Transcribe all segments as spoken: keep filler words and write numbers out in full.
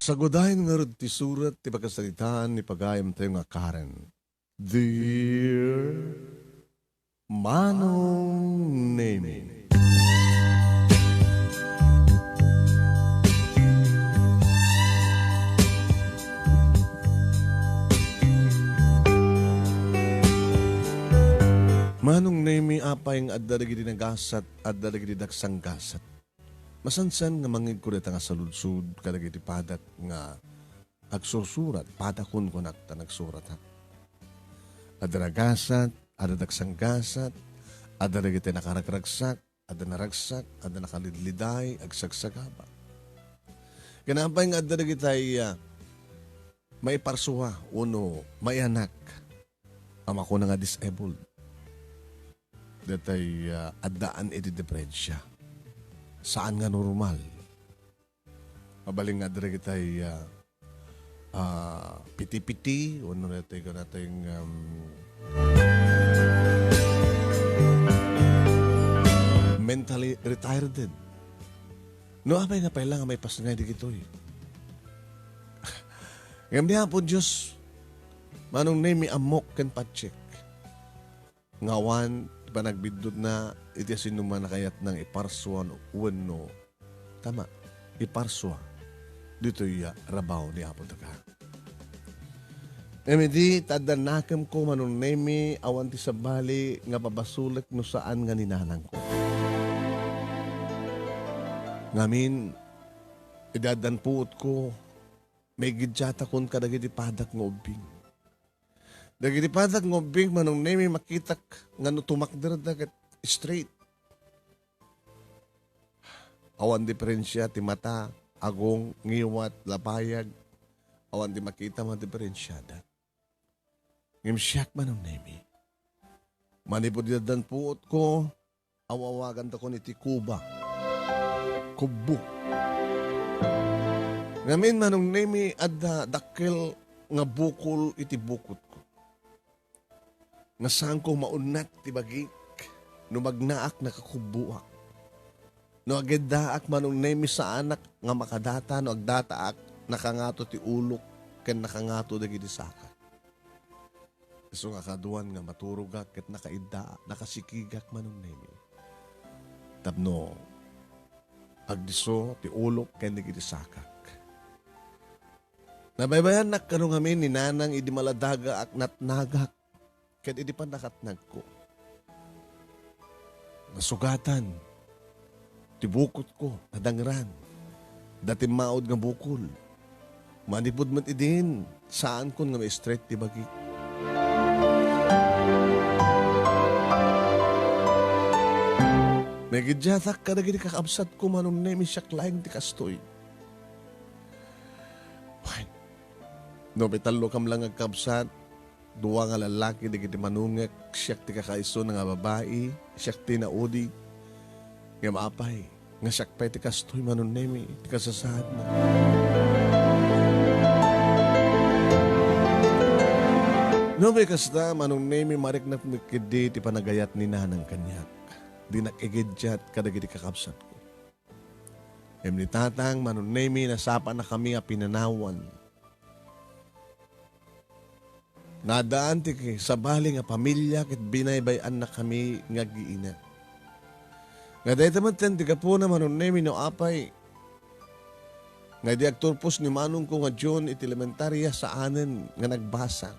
Sagudayen ngarud ti surat ti pakasaritaan ni pagayamtayo nga Karen. Dear Manong Nemi. Manong Nemi, apay nga adda dagiti nagasat, adda dagiti daksanggasat. Masansan nga mangngegko dayta nga saludsod kadagiti padak nga agsursurat, padakon kunak ta nagsurat, ha. Adda nagasat, adda daksanggasat, adda dagiti nakaragragsak, adda naragsak, adda nakalidliday, agsagsagaba. Ken apay nga adda dagiti, ah, maiparsua wenno maianak a makuna nga disabled. Daytay, ah, addaan iti depresya. Saan nga normal. Mabalin nga adda dagitay, ah, ah, piti-piti, wenno daytay kunatay, um, mentally retarded. No, apay nga pay la nga maipasngay dagitoy. Ngem ni Apo Dios, Manong Nemi, ammok ken patiek nga awan ti panagbiddutna iti sinuman a kayatnang iparsua wenno, tama, iparsua ditoy rabaw ni Apo Daga. Ngem idi ta adda nakemko, Manong Nemi, awan ti sabali nga pabasolek no saan nga ni nanangko. Ngamin, idi addan puotko, maigiddiatakon kadagiti padak nga ubbing. Dagiti padak nga ubbing, Manong Nemi, makitak nga no tumakderda ket straight. Awan diferensia ti mata, agong, ngiwat, lapayag. Awan ti makita madiferensiada. Ngem siak, Manong Nemi, manipud addan puotko, aw-awagandakon iti kuba. Kubbo. Ngamin, Manong Nemi, adda dakkel nga bukol iti bukotko. Nga saanko maunnat ti bagik no magnaak, nakakubboak. No agiddaak, Manong Nemi, saanak nga makadata, no agdataak, nakangato ti ulok ken nakangato dagiti sakak. Isu nga kaduan nga maturogak ket nakaiddaak, nakasikigak, Manong Nemi. Tapno agdisso ti ulok ken dagiti sakak. Nabaybayannak kano ngamin ni nanang idi maladagaak, natnagak, ket idi pannakatnagko. Nasugatan ti bukotko, nadangran. Adda timmaud nga bukol. Manipud met idin, saankon nga ma-straight ti bagik. Maigiddiatak kadagiti kakabsatko, Manong Nemi, siak laeng ti kastoy. Wen, no may tallo kam lang nga kakabsat, dua nga lalaki dagiti manungek, siak ti kakaisuna nga babai, siak ti naudi. Ngem apay, nga siak pay ti kastoy, Manong Nemi, ti kasasaadna. No, may kasta, Manong Nemi, mariknak met ketdi ti panagayat ni nanang kaniak. Dinak igiddiat kadagiti kakabsatko. Ngem ni tatang, Manong Nemi, nasapanakami a pinanawan. Naadaan ti sabali nga pamilia ket binaybay-annakami nga aggiina. Nga dayta met ti gapuna, Manong Nemi, no apay nga idi agturpos ni manongko nga June iti elementaria, saanen nga nagbasa.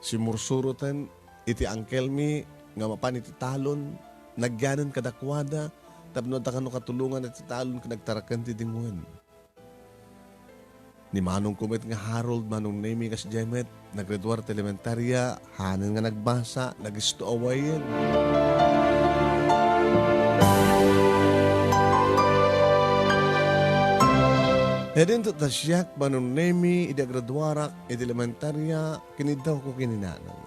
Simmursuroten iti angkelmi nga mapan iti talon, nagyanen kadakuada tapno adda kano katulongan iti talon ken agtaraken ti dingwen. Ni manongko met nga Harold, Manong Nemi, kasdiay met, naggraduar ti elementaria, hanen nga nagbasa, nagisto a wayen. Idinto ta siak, Manong Nemi, idi agraduarak iti elementaria, kiniddawko ken ni Nanang.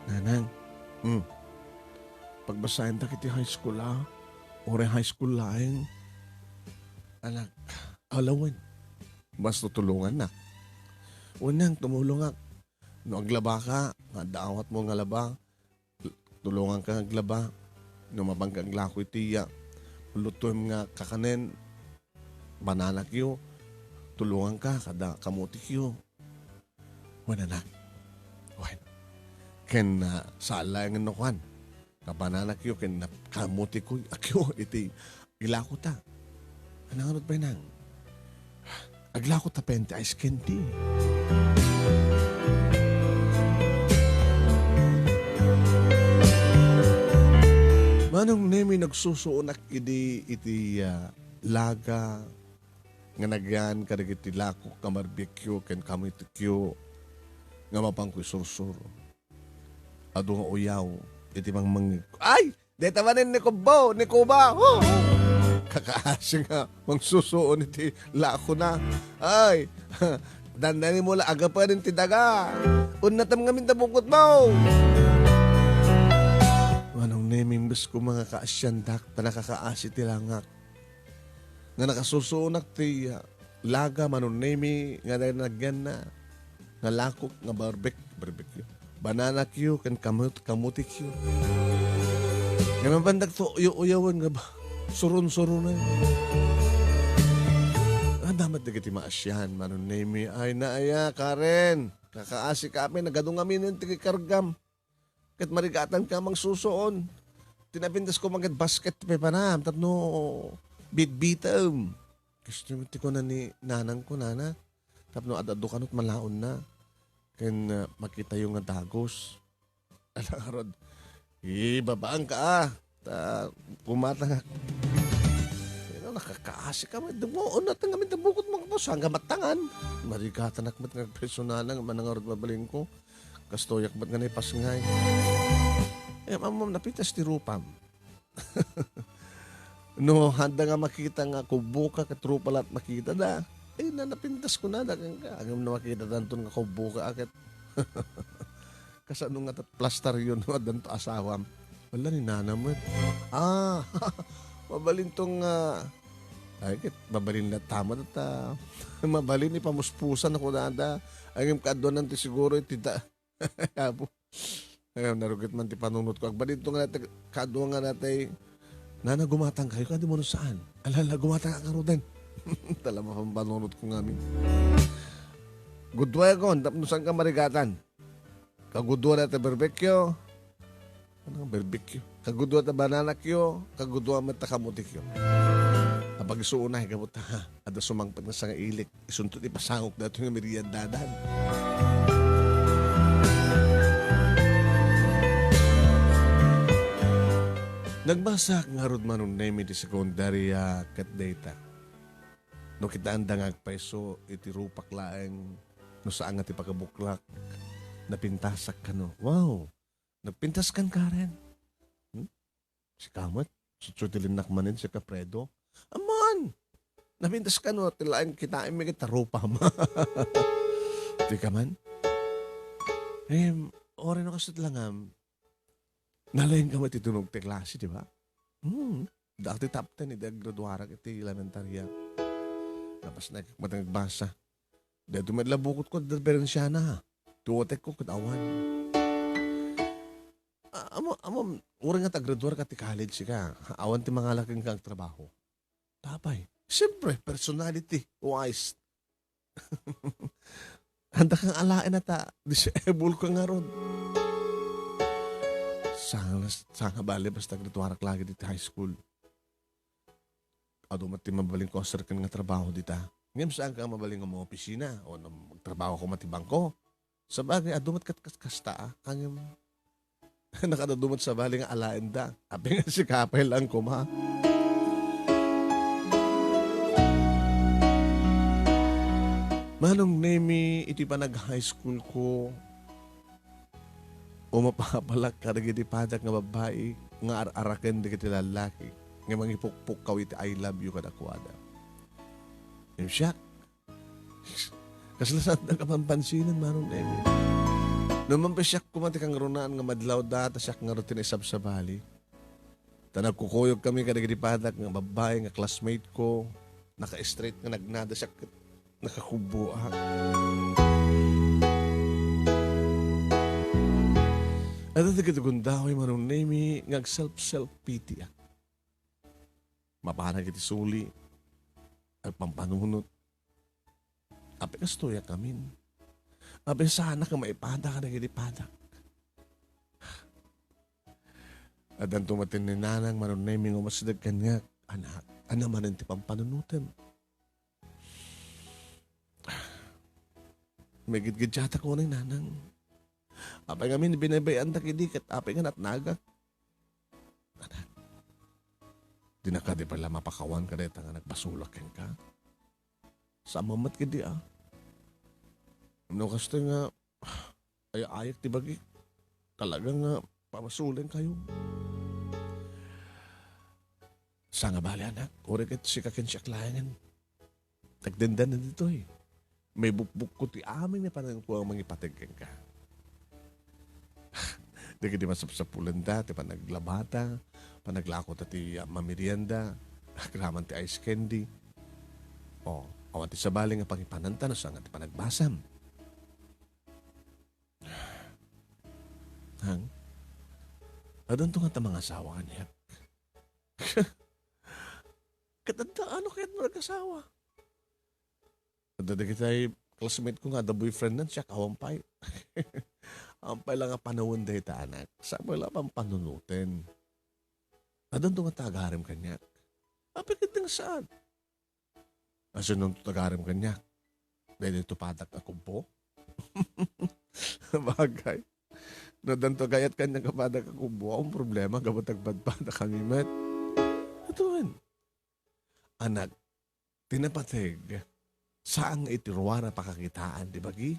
Nanang, hmm, pagbasaentak iti high school, a? Uray high school laeng? Anak, alawen. Basta tulongannak. Wen, Nang, tumulongak. No aglabaka, nga adda awatmo nga laba, tulonganka nga aglaba. No mapanka aglako iti iya, lutoem nga kakanen, banana cue, tulonganka kada kamutikyo. Wen, anak. Wen. Ken, ah, saan laengen no kuan, kabananakyo ken nap-, kamutikyo, akyo iti ilako ta. Anang anot pay nang? Aglako ta pen ti ice candy. Manong Nemi, nagsusuonak idi iti, ah, laga nga nagyan kadagiti lakok nga barbecue ken kamutikyo nga mapanko isursuro. Adu nga uyaw iti mangmangngegko. Ay! Deta manen ni Kubbo, ni Kuba. Hu, hu. Kakaasi nga mangsusuon iti lakona. Ay! Dandani mo la agapanen ti daga. Unnatam ngamin ta bukot mo. Manong Nemi, imbes ko nga kaasiandak, ta nakakaasi ti langak. Nga nakasusuonak ti, ah, laga, Manong Nemi, nga nagyanna nga lakok nga barbek-, barbecue. Banana cue ken kamut-, kamuti cue. Nga mabandagto uyaw-uyawen nga ba-, suron-suronen. Ah, damat dagiti maasian, Manong Nemi. Ay, naaya, Karen. Kakaasi kami, nagadu ngamin ti kargam. Ket marigatan ka mangsusuon. Ti napintas ko man ket basket ti pepanam tapno bitbitem. Kastoy met ti kuna ni nanangko, nana, tapno ad-adu kano ti malaonna. Ken, ah, makitayo nga dagus. Ala ngarud, ibabaanka, ah. Ta kumatangak. Pero nakakaasi ka met. Dumuon na tangamin ta bukot mo, saan ka matangan? Marigatanak met nga personalan nga manangarud mabalinko. Kastoyak met nga naipasngay. Eh, ammom, napintas ti rupam. No, handa nga makita nga kubboka ket rupa la't makitada. Eh, na, napintas ko na, dakan ka. Agam na makita danton nga kubboka, ket kasano nga tat-, plastaryon no, addanto asawam. Wala ni nanam met. Ah, mabalin tong, ah, ay, ket mabalin na tama ta. Mabalin ipamuspusan ako dada. Agam kaaduanan ti siguro iti da-, Apo. Ay, narugit man ti panunot ko. Agbalin to nga natay, kadua nga natay, "Nana, gumatang kayo." Kadi mo no saan? "Alala, gumatang ka ngaruden." Tala, mapanpanunot ko ngamin. Gudua kon, tapno saan ka marigatan? Kagudua na ti barbecue. Ano nga barbecue? Kagudua ta banana cue, kagudua met ta kamuti cue. Apag-isuunay, gapu ta, ha? Adda sumangpet nga sangailik. Isunto ti pasangok daytoy nga meriendadan. Nagbasak ngarud, Manong Nemi, ti sekundarya ket dayta. No kitaenda nga agpayso iti rupak laeng, no saan nga ti pakabuklak, napintasak kano. Wow! Nagpintas kan Karen. Hmm? Sika met? Sutsu ti linnak manen, sika, Fredo? Aman! Napintas kano, ti laeng kitaem mi ket ta rupam. Tika man? Em, ore no kasut langam, nalaing ka met ti tunog ti klase, di ba? Hmm. Dak ti top ten idi aggraduarak iti elementarya. Tapos nagmatang agbasa. Daytoy met la bukot ko, diferensiana. Tuotek ko ket awan. A-, amo, amo, uray nga ta-graduar ka ti college ka. Awan ti mangala kenka agtrabaho. Tapay. Siyempre, personality wise. Handa kang alaen a ta, disable ka ngarud. Saan, saan nga bali basta graduarak lagi diti high school. Adu met ti mabalin ko a serkan nga trabaho dita. Ngem saan ka mabalin nga mga opisina o na-, magtrabaho ko man ti bangko. Sabagay, adu met kat-, kat-, kasta, ah. Ngem, nakadadu met sabali nga alaenda. Apay nga sika pay lang koma. Manong Nemi, iti panag-high school ko, o mapapalak kadagiti padak nga babbai nga ar-araken dagiti lallaki nga mangipukpukkaw iti "I love you" kadakuada. Ngem siak, kasla saanda nga pampansinan, Manong Nemi. No mapasiak koma ti kangrunaan nga madlawda, ta siak ngarud ti naisabsabali. Ta nagkukuyog kami kadagiti padak nga babbai nga classmate ko, naka-straight nga nagnada siak ket nakakubboak. Adda dagiti gundaway, Manong Nemi, nga ag-self-self-pity-ak. Mapanag iti suli, agpampanunot, Kastoyak amin. Apay, saanak a maipada kadagiti padak. Addanto met ni Nanang Mano Nemi nga umasdeg kaniak, "Anak, ania manen ti pampanunotem?" Maigidgiddiatak unay, Nanang. Apay ngamin binabay-andak idi ket apay nga natnagak? Anak, dinaka di pay la mapakawan kadayta nga nagbasolak kenka? Saan met ketdi a. No kastoy nga, ay-ayek ti bagik, talaga nga pamasolenkayo. Saan nga bali, anak, uray ket sika ken siak laengen. Nagdandanan ditoy. Maibukbukko ti amin nga panagkuang mangipateg kenka. Dagiti masapsapulenda ti panaglabata, panaglakota ti, ah, mamerienda, agraman ti ice candy. O, awan ti sabali nga pangipananta no saan nga ti panagbasam. Hang? Addanto ngata mangasawa kaniak? Ket adda, ano kayat mo nagasawa? Adda dagiti classmate ko nga adda boyfriend nan, siak awan pay. Awan pay la nga panawen dayta, anak. Saan mo la pampanunoten? Addanto nga tagarim kaniak? Apay ket nga saan? Asino ti tagarim kaniak? Daytoy ti padak a kubbo? Bagay. No addanto gayat kaniak a padak a kubbo, awan problema, gapu ta agpadpada kami met. Atoen. Anak, ti napateg, saan nga iti ruar a pakakitaan ti bagi?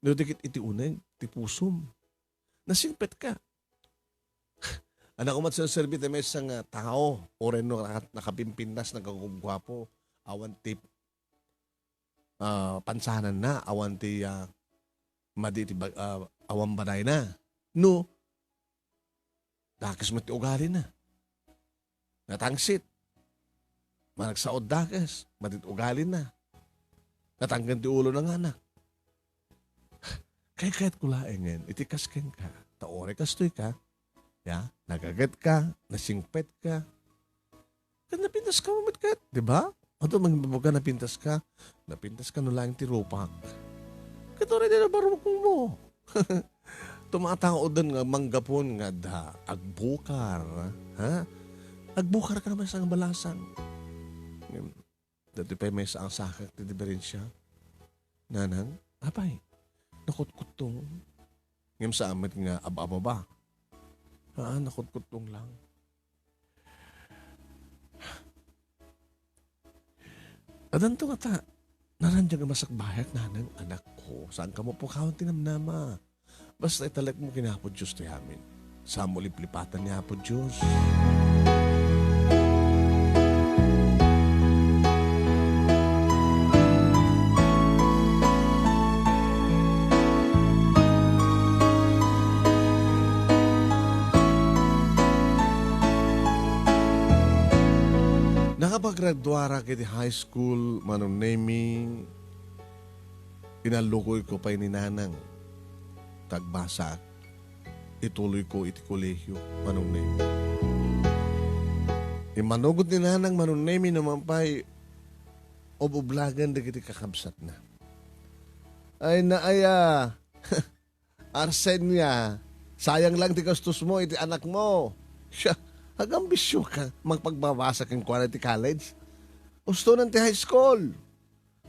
No di ket iti uneg ti pusom. Nasingpetka. Anak, umat serserbi ti maysa nga tao, uray no naka-, nakapimpintas, nagkagupguapo, awan ti, ah, pansananna, awan ti, ah, madi ti bag-, ah, awan badayna. No, dakes met ti ugalina. Natangsit. Managsaod dakes, madi ti ugalina. Natangken ti ulona nga anak. Kaykayatko laengen iti kas kenka, ta uray kastoyka, ya, nagagetka, nasingpetka, ket napintaska met ket, di ba? Adu, mangibabagka, napintaska, napintaska no laeng ti rupak. Ket uray di nabarukmo. Tumatanguden nga manggapon nga adda agbukar, ha? Agbukarka maysa nga balasang. Ngem, datoy pay maysa a sakak ti diferensia. Nanang, apay, nakutkuttong. Ngem saan met nga ab-ababa. Haan, nakutkuttong lang. Addanto ngata, narandyak a masakbayak, Nanang, anakko. Saan ka mapukawan ti namnama? Basta italekmo ken Apo Dios ti amin. Saanmo liplipatan ni Apo Dios. Nakapagraduarak iti high school, Manong Nemi, inallukoyko pay ni Nanang. Tagbasaak. Ituloyko iti kolehio, Manong Nemi. Immanugot ni Nanang, Manong Nemi, no man pay ob-oblagen dagiti kakabsatna. Ay, naaya! Arsenia, sayang lang ti gastos mo iti anak mo. Siya, agambisioka, mangpagbabasa kenkuana iti college. Ustonen ti high school.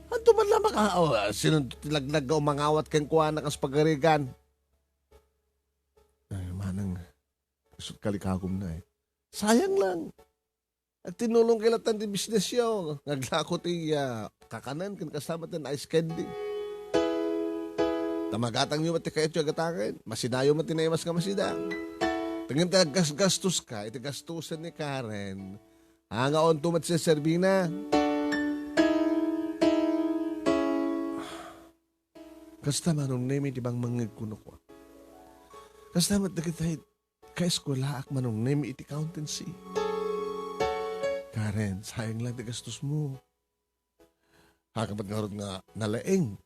Anto man la maka-, aw, sino ti laglag nga umangawat kenkuana kas pagarigan? Ay, manang, isut kalikagumna eh. Sayang lang. Agtinulong kay latan ti business yo. Nga aglako ti, ah, kakanen ken kasta met ti ice candy. Ta magatangyo met ti kayatyo a gataken. Masinayo met ti naimas nga masida. Ngem ta aggasgastoska iti gastusen ni Karen. Haan nga onto met serserbina. Kasta, Manong Nemi, ti bangmangngegko no kua. Kasta met dagiti kaeskuelaak, Manong Nemi, iti accountancy. Karen, sayang lang ti gastos mo. Haan ka met ngarud nga nalaing.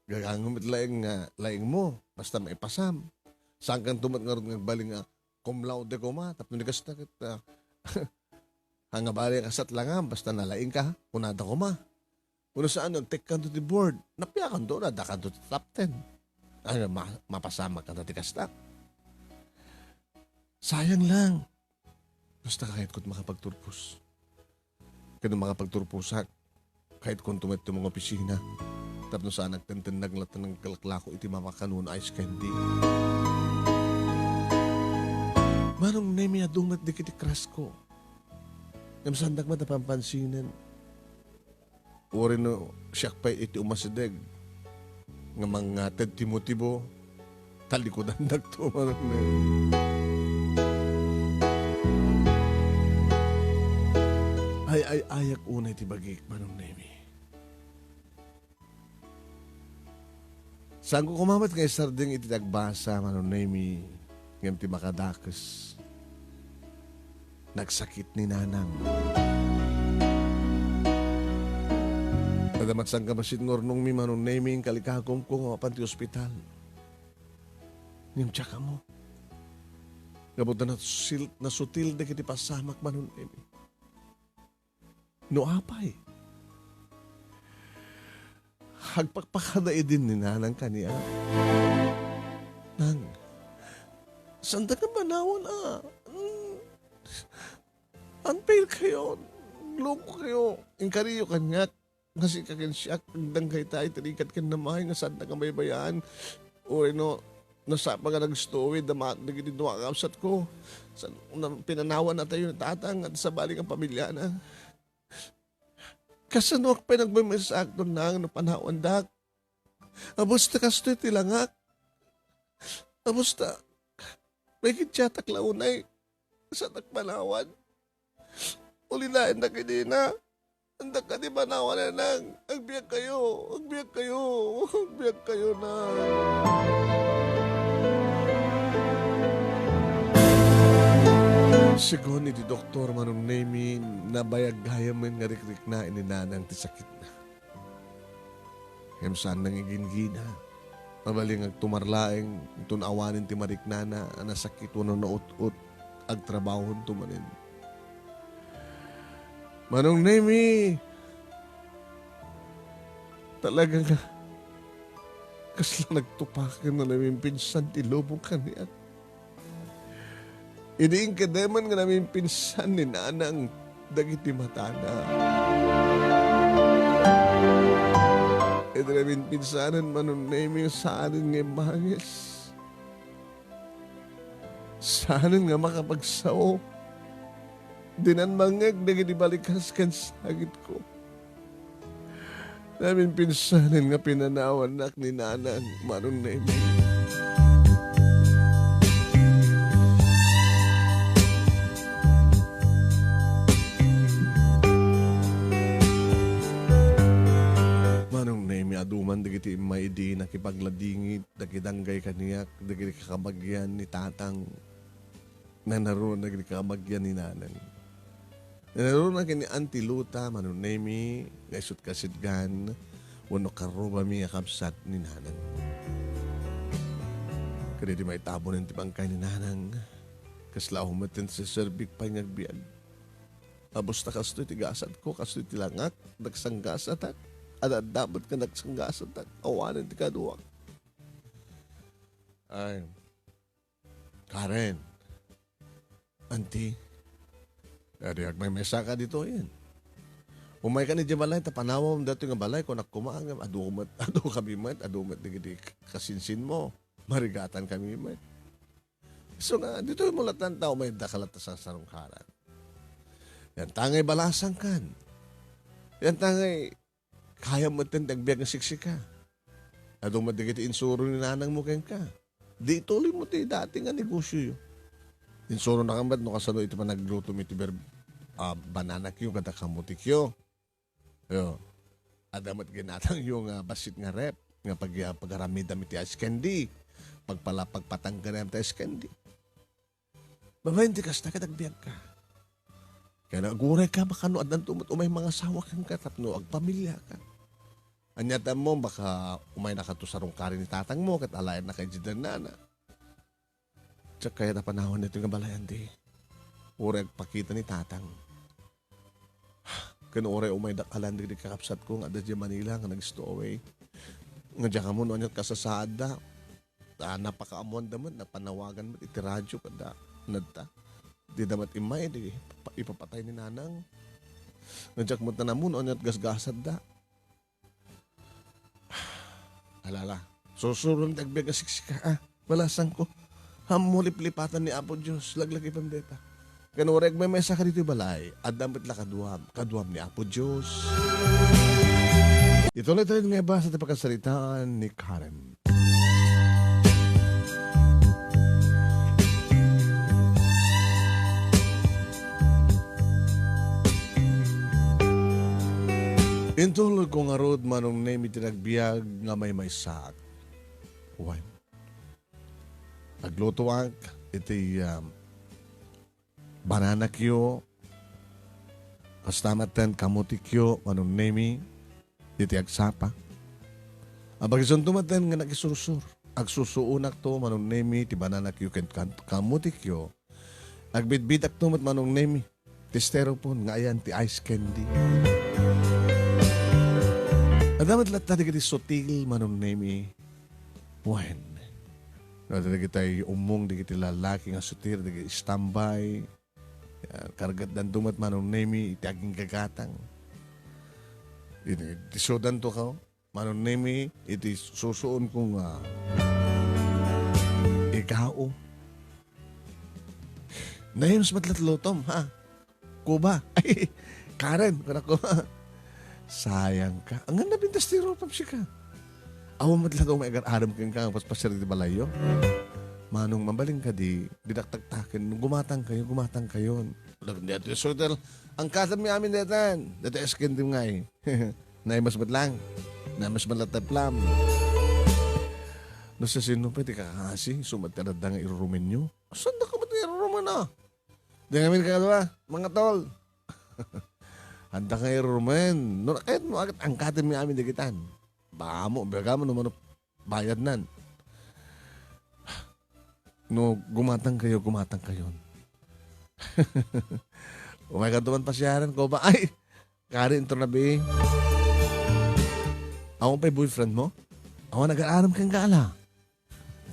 Gagangem met laeng nga laing mo, basta maipasam. Saankanto met ngarud nga agbalin nga cum laude koma, tapno di kasta ket, ah, haan nga bali nga kasat langam, basta nalaing ka, kunada koma. Wenno saan, agtekkanto ti board. Napiakanto, nadakanto ti top ten. Ay, ma-, mapasamak kanta ti kasta. Sayang lang. Basta kayatko ti makapagturpos. Ken no makapagturposak, kayatkonto met ti mangopisina. Tapno saan agtentennag latta nga aglaklako iti mapakanuan a ice candy. Manong Nemi, adu met dagiti crush ko. Ngem saandak met a pampansinen. Uray no siak pay iti umasideg nga mangngated ti motibo, talikudandak to, Manong Nemi. Ay, ay, ayak unay ti bagik, Manong Nemi. Saanko koma met nga isardeng iti agbasa, Manong Nemi, ngem ti makadakes, nagsakit ni Nanang. Adda met sangkabassit nga urnongmi, Manong Nemi, inkalikagumko nga mapan ti ospital. Ngem diak ammo. Gapu ta nasutil, nasutil dagiti pasamak, Manong Nemi. No apay, agpakpakada idin ni Nanang kaniak. Nang, saandak a panawan a, mm, unfair kayo, loko kayo. Inkariyo kaniak, nga sika ken siak, agdanggayta iti rigat ken namay nga saandak a baybayaan. Uray no, nasapa nga nagstuwid a maat dagiti dua a kabsatko. Sa, na, pinanawan natayo ni Tatang nga sabali nga pamilyana. Kasanoak pay nagmaymaysaak, Nang, no panawandak? A, basta kastoy ti langak. A, basta, may giddiatak la unay. Saandak panawan. Ulinaennak idina. Andak kadi panawan, Nang. Agbiag kayo. Agbiag kayo. Agbiag kayo, Nang. Segun iti doktor, Manong Nemi, nabayag gayamen nga rikriknaen ni Nanang ti sakitna. Ngem saan nangiginggina. Mabalin nga agtumar laeng, inton awanen ti mariknana a nasakit wenno naut-ot, agtrabahonto manen. Manong Nemi, talaga nga kasla nagtupaken nga namimpinsan ti lubong kaniak. Idi inkedemen nga namimpinsan ni Nanang dagiti matana. Idi namimpinsanen, Manong Nemi, saanen nga immangis. Saanen nga makapagsao. Dinan mangngeg dagiti balikas ken sagitko. Namimpinsanen nga pinanawannak ni Nanang, Manong Nemi. Manong Nemi, adu man dagiti immay idi nakipagladingit, nakidanggay kaniak, dagiti kakabagian ni Tatang. Nanaruna dagiti kakabagian ni Nanang. Nanaruna ken ni Auntie Luta, Manong Nemi, nga isut' kasidgan, wenno karrubami a kabsat ni Nanang. Kadagiti maitabunen ti bangkay ni Nanang, kasla awan met ti naserserbik pay nga agbiag. A, basta kastoy ti gasatko, kastoy ti langak, nagsanggasatak, adda-adda met nga nagsanggasatak, awanen ti kaduak. Ay, Karen. Auntie. Adi, agmaymaysa ka ditoyen. Umay ka ni di balay, ta panawam datoy nga balay, kunak koma, adu met, adu kami met, adu met dagiti kasinsin mo. Marigatan kami met. So nga, ditoy mo latan ta, umay da ka latta sa sarungkaran. Yan tangay balasang kan. Yan tangay Kayam metten ti agbiag nga siksika. Adu met dagiti insuro ni nanangmo kenka. Di ituloy mo ti dati nga negosioyo. Insurona met no kasano iti panaglutom iti ber-, ah, banana cue kada kamote cue. Yo. Adda met ginatangyo nga bassit nga ref nga pag-, pagaramidam iti ice candy. Pagpala-, pagpatanggadam ti ice candy. Babaen ti kasta, ket agbiagka. Ken agurayka, baka no addanto met umay mangasawa kenka tapno agpamiliaka. Ania ti ammom, baka umaynakato sarungkaran ni tatangmo, ket alaennaka idiay nana. Diak kayat a panawan daytoy nga balay, Andy. Uray agpakita ni tatang. Ken uray umaydak a laeng dagiti kakabsatko nga adda idiay Manila nga nag-stow away. Nga diak ammo no aniat kasasaadda. Ta napakaammoanda met, napanawagan met iti radio kada nadta. Dida met immay, di pa-, ipapatay ni Nanang. Nga diak met ammo no aniat gasgasadda. Alala, susuron ti agbiag a siksika, a, balasangko. Ammo liplipatan ni Apo Dios, laglagipem dayta. Ken uray agmaymaysa ka ditoy balay, adda met la kaduam, kaduam ni Apo Dios. Ituloy tayo nga ibasa ti pakasaritaan ni Karen. Intulod ko ngarud, Manong Nemi, ti nagbiag nga maymaysaak. Wen, naglutoak iti, um, bananakyo, kasta met ten kamutikyo, Manong Nemi, iti agsapa. Apag isunto met ten nga nakisursur. Agsusuonakto, Manong Nemi, ti bananakyo ken kan-, kamutikyo. Agbitbitakto met, Manong Nemi, ti styrofoam nga ayan ti ice candy. Adda met latta dagiti sutil, Manong Nemi. Wen, no, adda dagiti ummong dagiti lalaki nga sutil, dagiti standby. Yan, kargatdanto met, Manong Nemi, iti aginggagatang. Iti, iti sudanto ka, Manong Nemi, iti susuonko nga igao. Naayos met la't lutom, ha? Kuba. Ay, Karen, kunako. Sayang ka. Ania nga napintas ti rupam sika? Awan met latta umay agar-arem kenka nga paspasiar iti balayyo. Manong, mabalin kadi, didak taktaken. Gumatang kayo, gumatang kayon. Nagdiat ti sutil. Angkatanmi amin daytan. Dayta ice candy ngay. Naayos met lang. Naayos met latta ti plan. No, sasino pay ti kakaasi, isu met ti adda nga irurumenyo? Sanda ka met nga irurumen, a? Di ngamin kakadua, mga tol. Adda nga irurumen. No, kayatmo, aginggatanmi amin dagitan. Baka mo, baka mo naman bayadnan. No, gumatang kayo, gumatang kayon. Umay ka duman pasiaran ko ba? Ay, Karen, ito na, be. Awan pay boyfriend mo? Awan nag-aaram kang gala.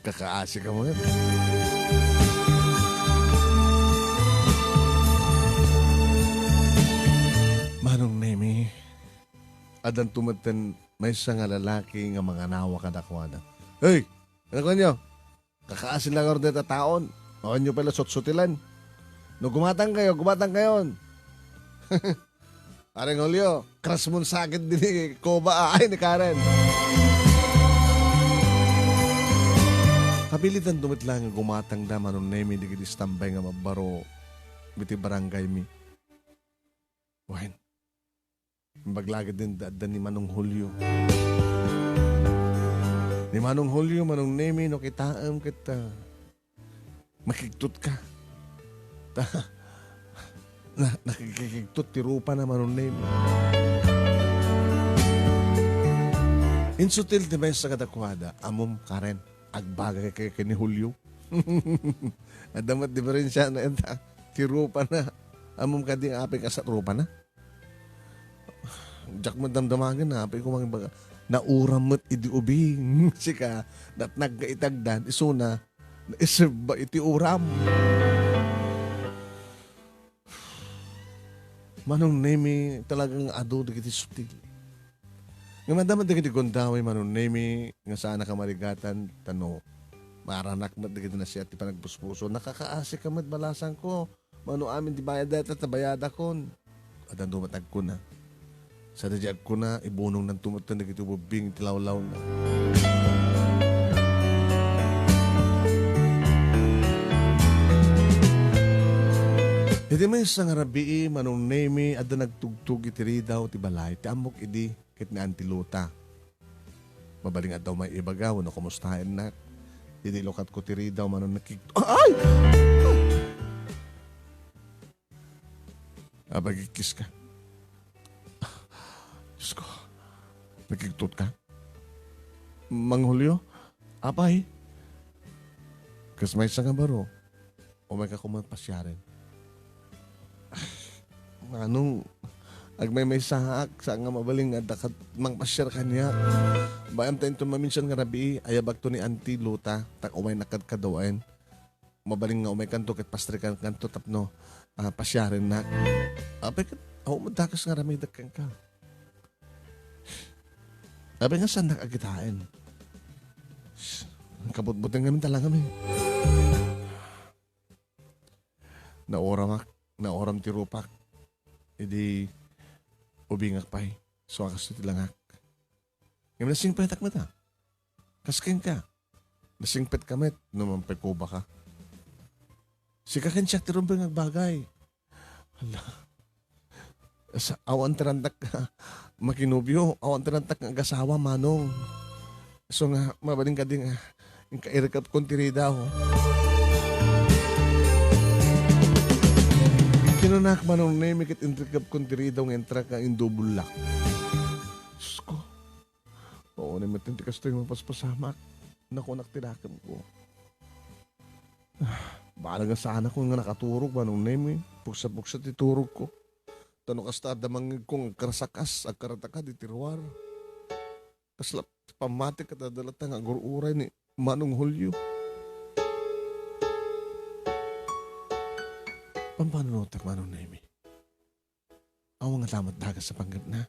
Kakaasi ka mo yun. Manong Nemi, addan tumeten maysa nga lalaki nga manganawa kadakuada. Hey! Ano kanyo? Kakaasi la ngarud dayta taon. Awanyo pay la sutsutilen. No gumatang kayo, gumatang kayon. Pareng Julio, crush mon sakit din ni Koba, ay, ni Karen. Kapilitan met lang nga gumatang da, Manong Nemi, dagiti standby nga mabbaro iti barangay mi. Wen. Imbag la ketdin adda ni Manong Julio. Ni Manong Julio, Manong Nemi, no kitaem ket, ah, makigtot ka. Ta, na, nakikigtot ti rupana, Manong Nemi. Insutil ti maysa kadakuada, ammom, Karen, agbagay kayo ken ni Julio. Adda met diferensiana ita, ti rupana. Ammom kadi nga apay kasla rupana? Diak met damdamagen, apay ko mangibaga. Nauram met idi ubing. Sika, natnag nga itagdan, isuna, naisebba iti uram. Manong Nemi, talagang adu dagiti sutil. Ngem adda met dagiti gundaway, Manong Nemi, nga saanna ka marigatan, ta no, maranak met dagiti nasiat ti panagbusbuso, nakakaasi ka met, balasangko. Mano amin ti bayad dayta ta bayadakon. Addan met agkuna. Sadiay agkuna, ibunongnanto met dagiti ubbing iti lawlawna. Iti maysa nga rabii, Manong Nemi, adda nagtugtog iti ridaw ti balay. Ti ammok idi ket ni Auntie Luta. Mabalin nga adda umay ibaga wenno kumustaennak. Idi lukatko ti ridaw, Manong, nakig-, ay! Apay, kikkis ka. Diyos ko, nakigtot ka? Mang Julio, apay? Kas maysa nga baro, umay ka koma pasiaren. Manong, Agmaymaysaak, saan nga mabalin nga adda kat-, mangpasiar kaniak. Bayam ta inton maminsan nga rabii, ayabagto ni Auntie Luta, ta umaynak kadkaduaen. Mabalin nga umaykanto ket pastrikankanto tapno, ah, pasiarennak. Apay ket, awan met dakes nga aramidek kenka. Apay nga saannak a kitaen? Kabutbuteng ngamin ta langam eh. Naoramak, naoram ti rupak. Idi ubingak pay, so a kastoy ti langak. Ngem nasingpetak met a. Kas kenka. Nasingpetka met no mangpekuba ka. Sika ken siak ti rumbeng nga agbagay. Hala. Sa, awan ti rantak nga makinobio, awan ti rantak nga agasawa, manong. So nga, mabalin kadi nga, inka irikepkon ti ridaw. Kinunak, Manong Nemi, ket inrikepkon ti ridaw nga intrak nga indubullak. Sus ko. Oo, ni met ti kastoy mapaspasamak. Nakunak ti dakemko. Ah, bala nga saanak nga nakaturog, Manong Nemi. Puksa-puksa ti turogko. Ta no kasta, adda mangngegko nga agkarasakas, agkarataka, di ti ruar. Kasla ti pammatik ket adda latta nga agur-uray ni Manong Julio. Pampanunotek, Manong Nemi. Awan nga damat dagas sa panggepna.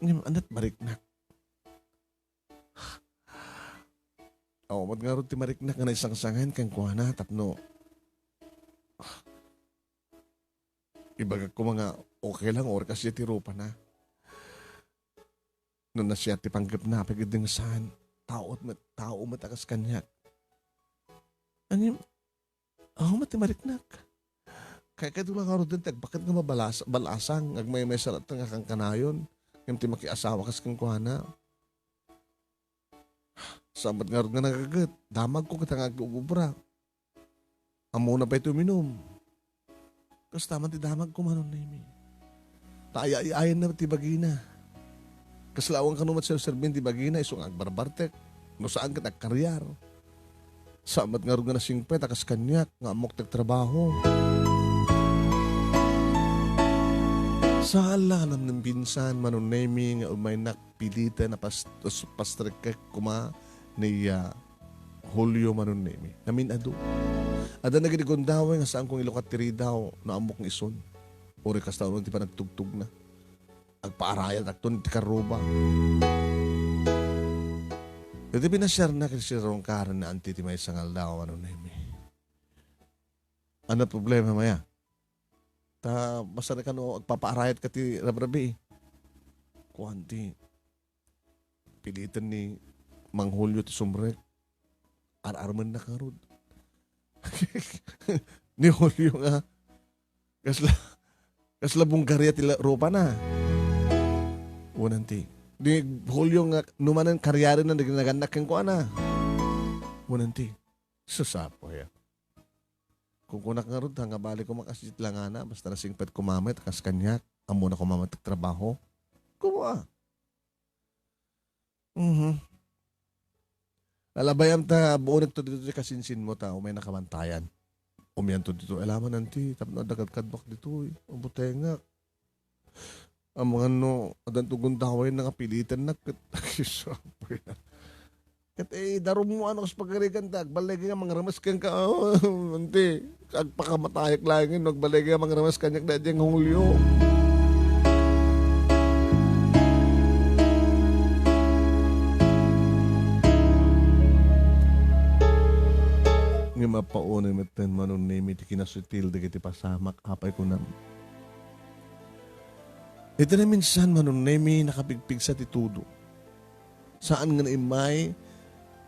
Ngem, ania ti mariknak? Awan met ngarud ti mariknak nga naisangsangen kenkuana tapno ibagak koma nga okay lang, or kasi ti rupana. No nasiat ti panggepna, apay ket di nga saan, tao met, tao met a kas kaniak. Ania, awan met ti mariknak. Kay, kay dula ngarud ti agbaket nga mabalas-, balasang, agmaymaysa latta nga kankanayon, ngem ti makiasawa kas kenkuana. Saan met ngarud nga nagaget, damagko ket nga ag-ubra. Ammona pay ti uminum. Kasta man ti damagko, Manong Nemi. Ta ay-ay-ayanna ti bagina. Kasla awan kano met serserbin ti bagina, isu nga agbarbartek. No saan ket agkariar. Saan met ngarud nga nasingpet a kas kaniak nga ammok ti agtrabaho. Saan la nga namnembinsan, Manong Nemi, nga umaynak piliten a pas-, pas-, pastrikek koma ni, ah, Julio, Manong Nemi. Namin-adu. Adda dagiti gundaway nga saan kong ilukat ti ridaw no ammok nga isun. Uray kasta uno ti panagtugtugna. Agpaarayatakton iti karruba. Iti pinasiarna ken ni Sir Ron Karen nga anti ti maysa nga aldaw, Manong Nemi. Ano problema, maya? Ta, basta na kano, agpapaarayat ka ti rabrabi. Kuan ti, piliten ni Mang Julio ti sumrek. Ar-armennak ngarud. Ni Julio nga, kasla, kasla bunggaria ti la-, rupana. Unan ti, ni Julio nga, numanen kariarenna, nagnagannak kenkuana. Unan ti, susapo ya. Kunkunak ngarud, ta nga bali ko makasitla ngana, basta nasingpet ko mamay, ta kas kaniak, ammona ko mamay ti trabaho. Kuma. Mhm. Lalabayam ta buonek to dito ti kasinsinmo ta umay nakamantayan. Umian to dito, alaman anti, tapno adda kadkadwak ditoy, abutengak. Amangan no, addan to gundaway na nga pilitennak ket, ket, eh, darum mo, ano, kas pagarigan ta, agbalay nga mangramas kenka, oh, anti. Agpakamatayak laeng no agbalay nga mangramas kaniak daydiay nga Julio. Ngem apaunay metten, Manong Nemi, ti kinasutil dagiti pasamak, apay kunam. Iti naminsan, Manong Nemi, nakapigpigsa ti tudo. Saan nga naimmay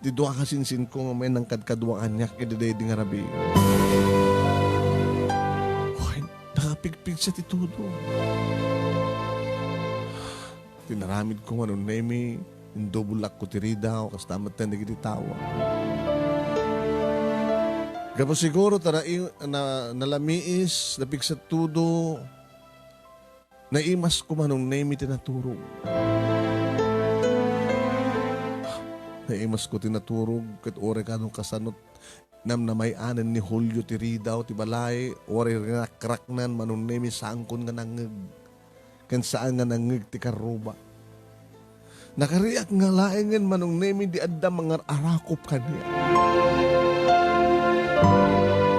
ti dua a kasinsinko nga umay nangkadkadua kaniak idi daydi nga rabii. Uy, nakapigpigsa ti tudo. Tinaramidko, Manong Nemi, indubullakko ti ridaw, kasta met dagiti tawa. Gapu siguro ta nai-, na-, nalamiis, napigsa ti tudo, naimasko, Manong Nemi, ti naturog. Naimasko ti naturog, ket uray kano kasano namnamay-anen ni Julio ti ridaw ti balay, uray rinakraknan, Manong Nemi, saankon nga nangngeg. ken saan nga nangngeg ti karruba. Nakariak nga laengen, Manong Nemi, di adda mangar-arakop kaniak.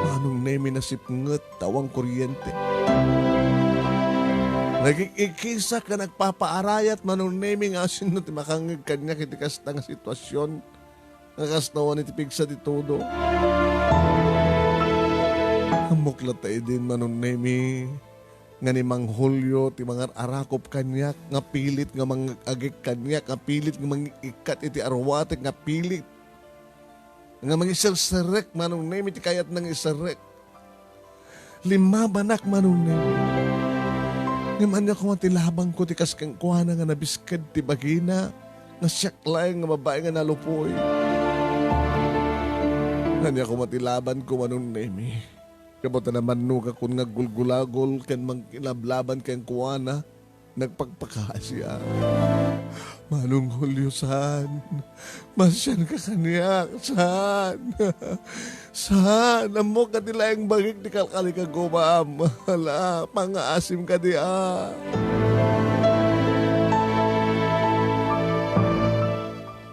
Manong Nemi, nasipnget ta awan kuryente. Nagik-ikisak ken nagpapaarayat, Manong Nemi, nga asino ti makangngeg kaniak iti kasta nga sitwasion nga kasta awan iti pigsa ti todo. Ammok latta idin, Manong Nemi, nga ni Mang Julio ti mangar-arakop kaniak, nga pilit nga mangagik kaniak, nga pilit nga mangikkat iti aruatek, nga pilit nga mangiserserek, Manong Nemi, ti kayatna nga iserrek. Limmabanak, Manong Nemi. Ngem ania koma ti labanko ti kas kenkuana nga nabisked ti bagina, nga siak laeng nga babai nga nalupoy? Ania koma ti labanko, Manong Nemi? Gapu ta namannogakon nga aggulgulagol ken mangilablaban kenkuana, nagpakpakaasiak. Manong Julio, saan? Masianka kaniak, saan? Saan? Ammok a ti laeng bagik ti kalkali ka gumam. Hala, pangaasim kadi a.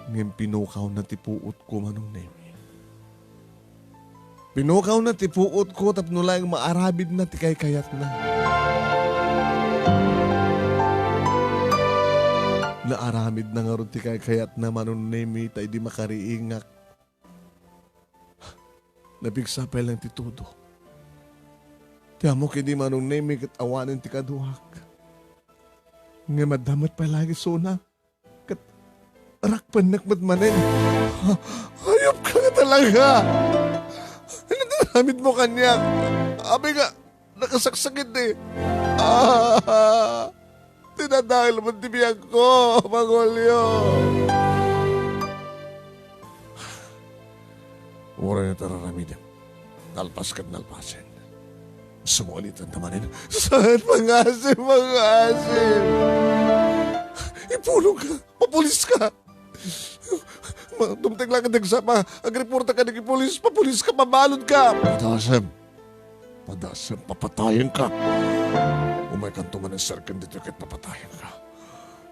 Ngem pinukawna ti puotko, Manong Nemi. Pinukawna ti puotko tapno laeng maaramidna ti kaykayatna. Naaramidna ngarud ti kaykayatna, Manong Nemi, ta idi makariingak, napigsa pay laeng ti todo. Ti ammok idi, Manong Nemi, ket awanen ti kaduak. Ngem adda met pay laeng isuna. Ket rakpennek met manen. Hayop ka nga talaga! Ano ti aramidmo kaniak? Abi nga, nakasaksakit eh. Ah, dinadael met ti biagko, Mang Julio. Uray nga ti ar-aramidem, nalpas ket nalpasen. Sumulitan ta manen. Saan? Pangaasim, pangaasim! Ipulongka! Papuliska! Ma-, dumteng lang ket nagsapa. Agreporta ka dagiti pulis. Papuliska, pabaludka! Padasem! Padasem, papatayenka! Umaykanto manen serken ditoy ket papatayenka.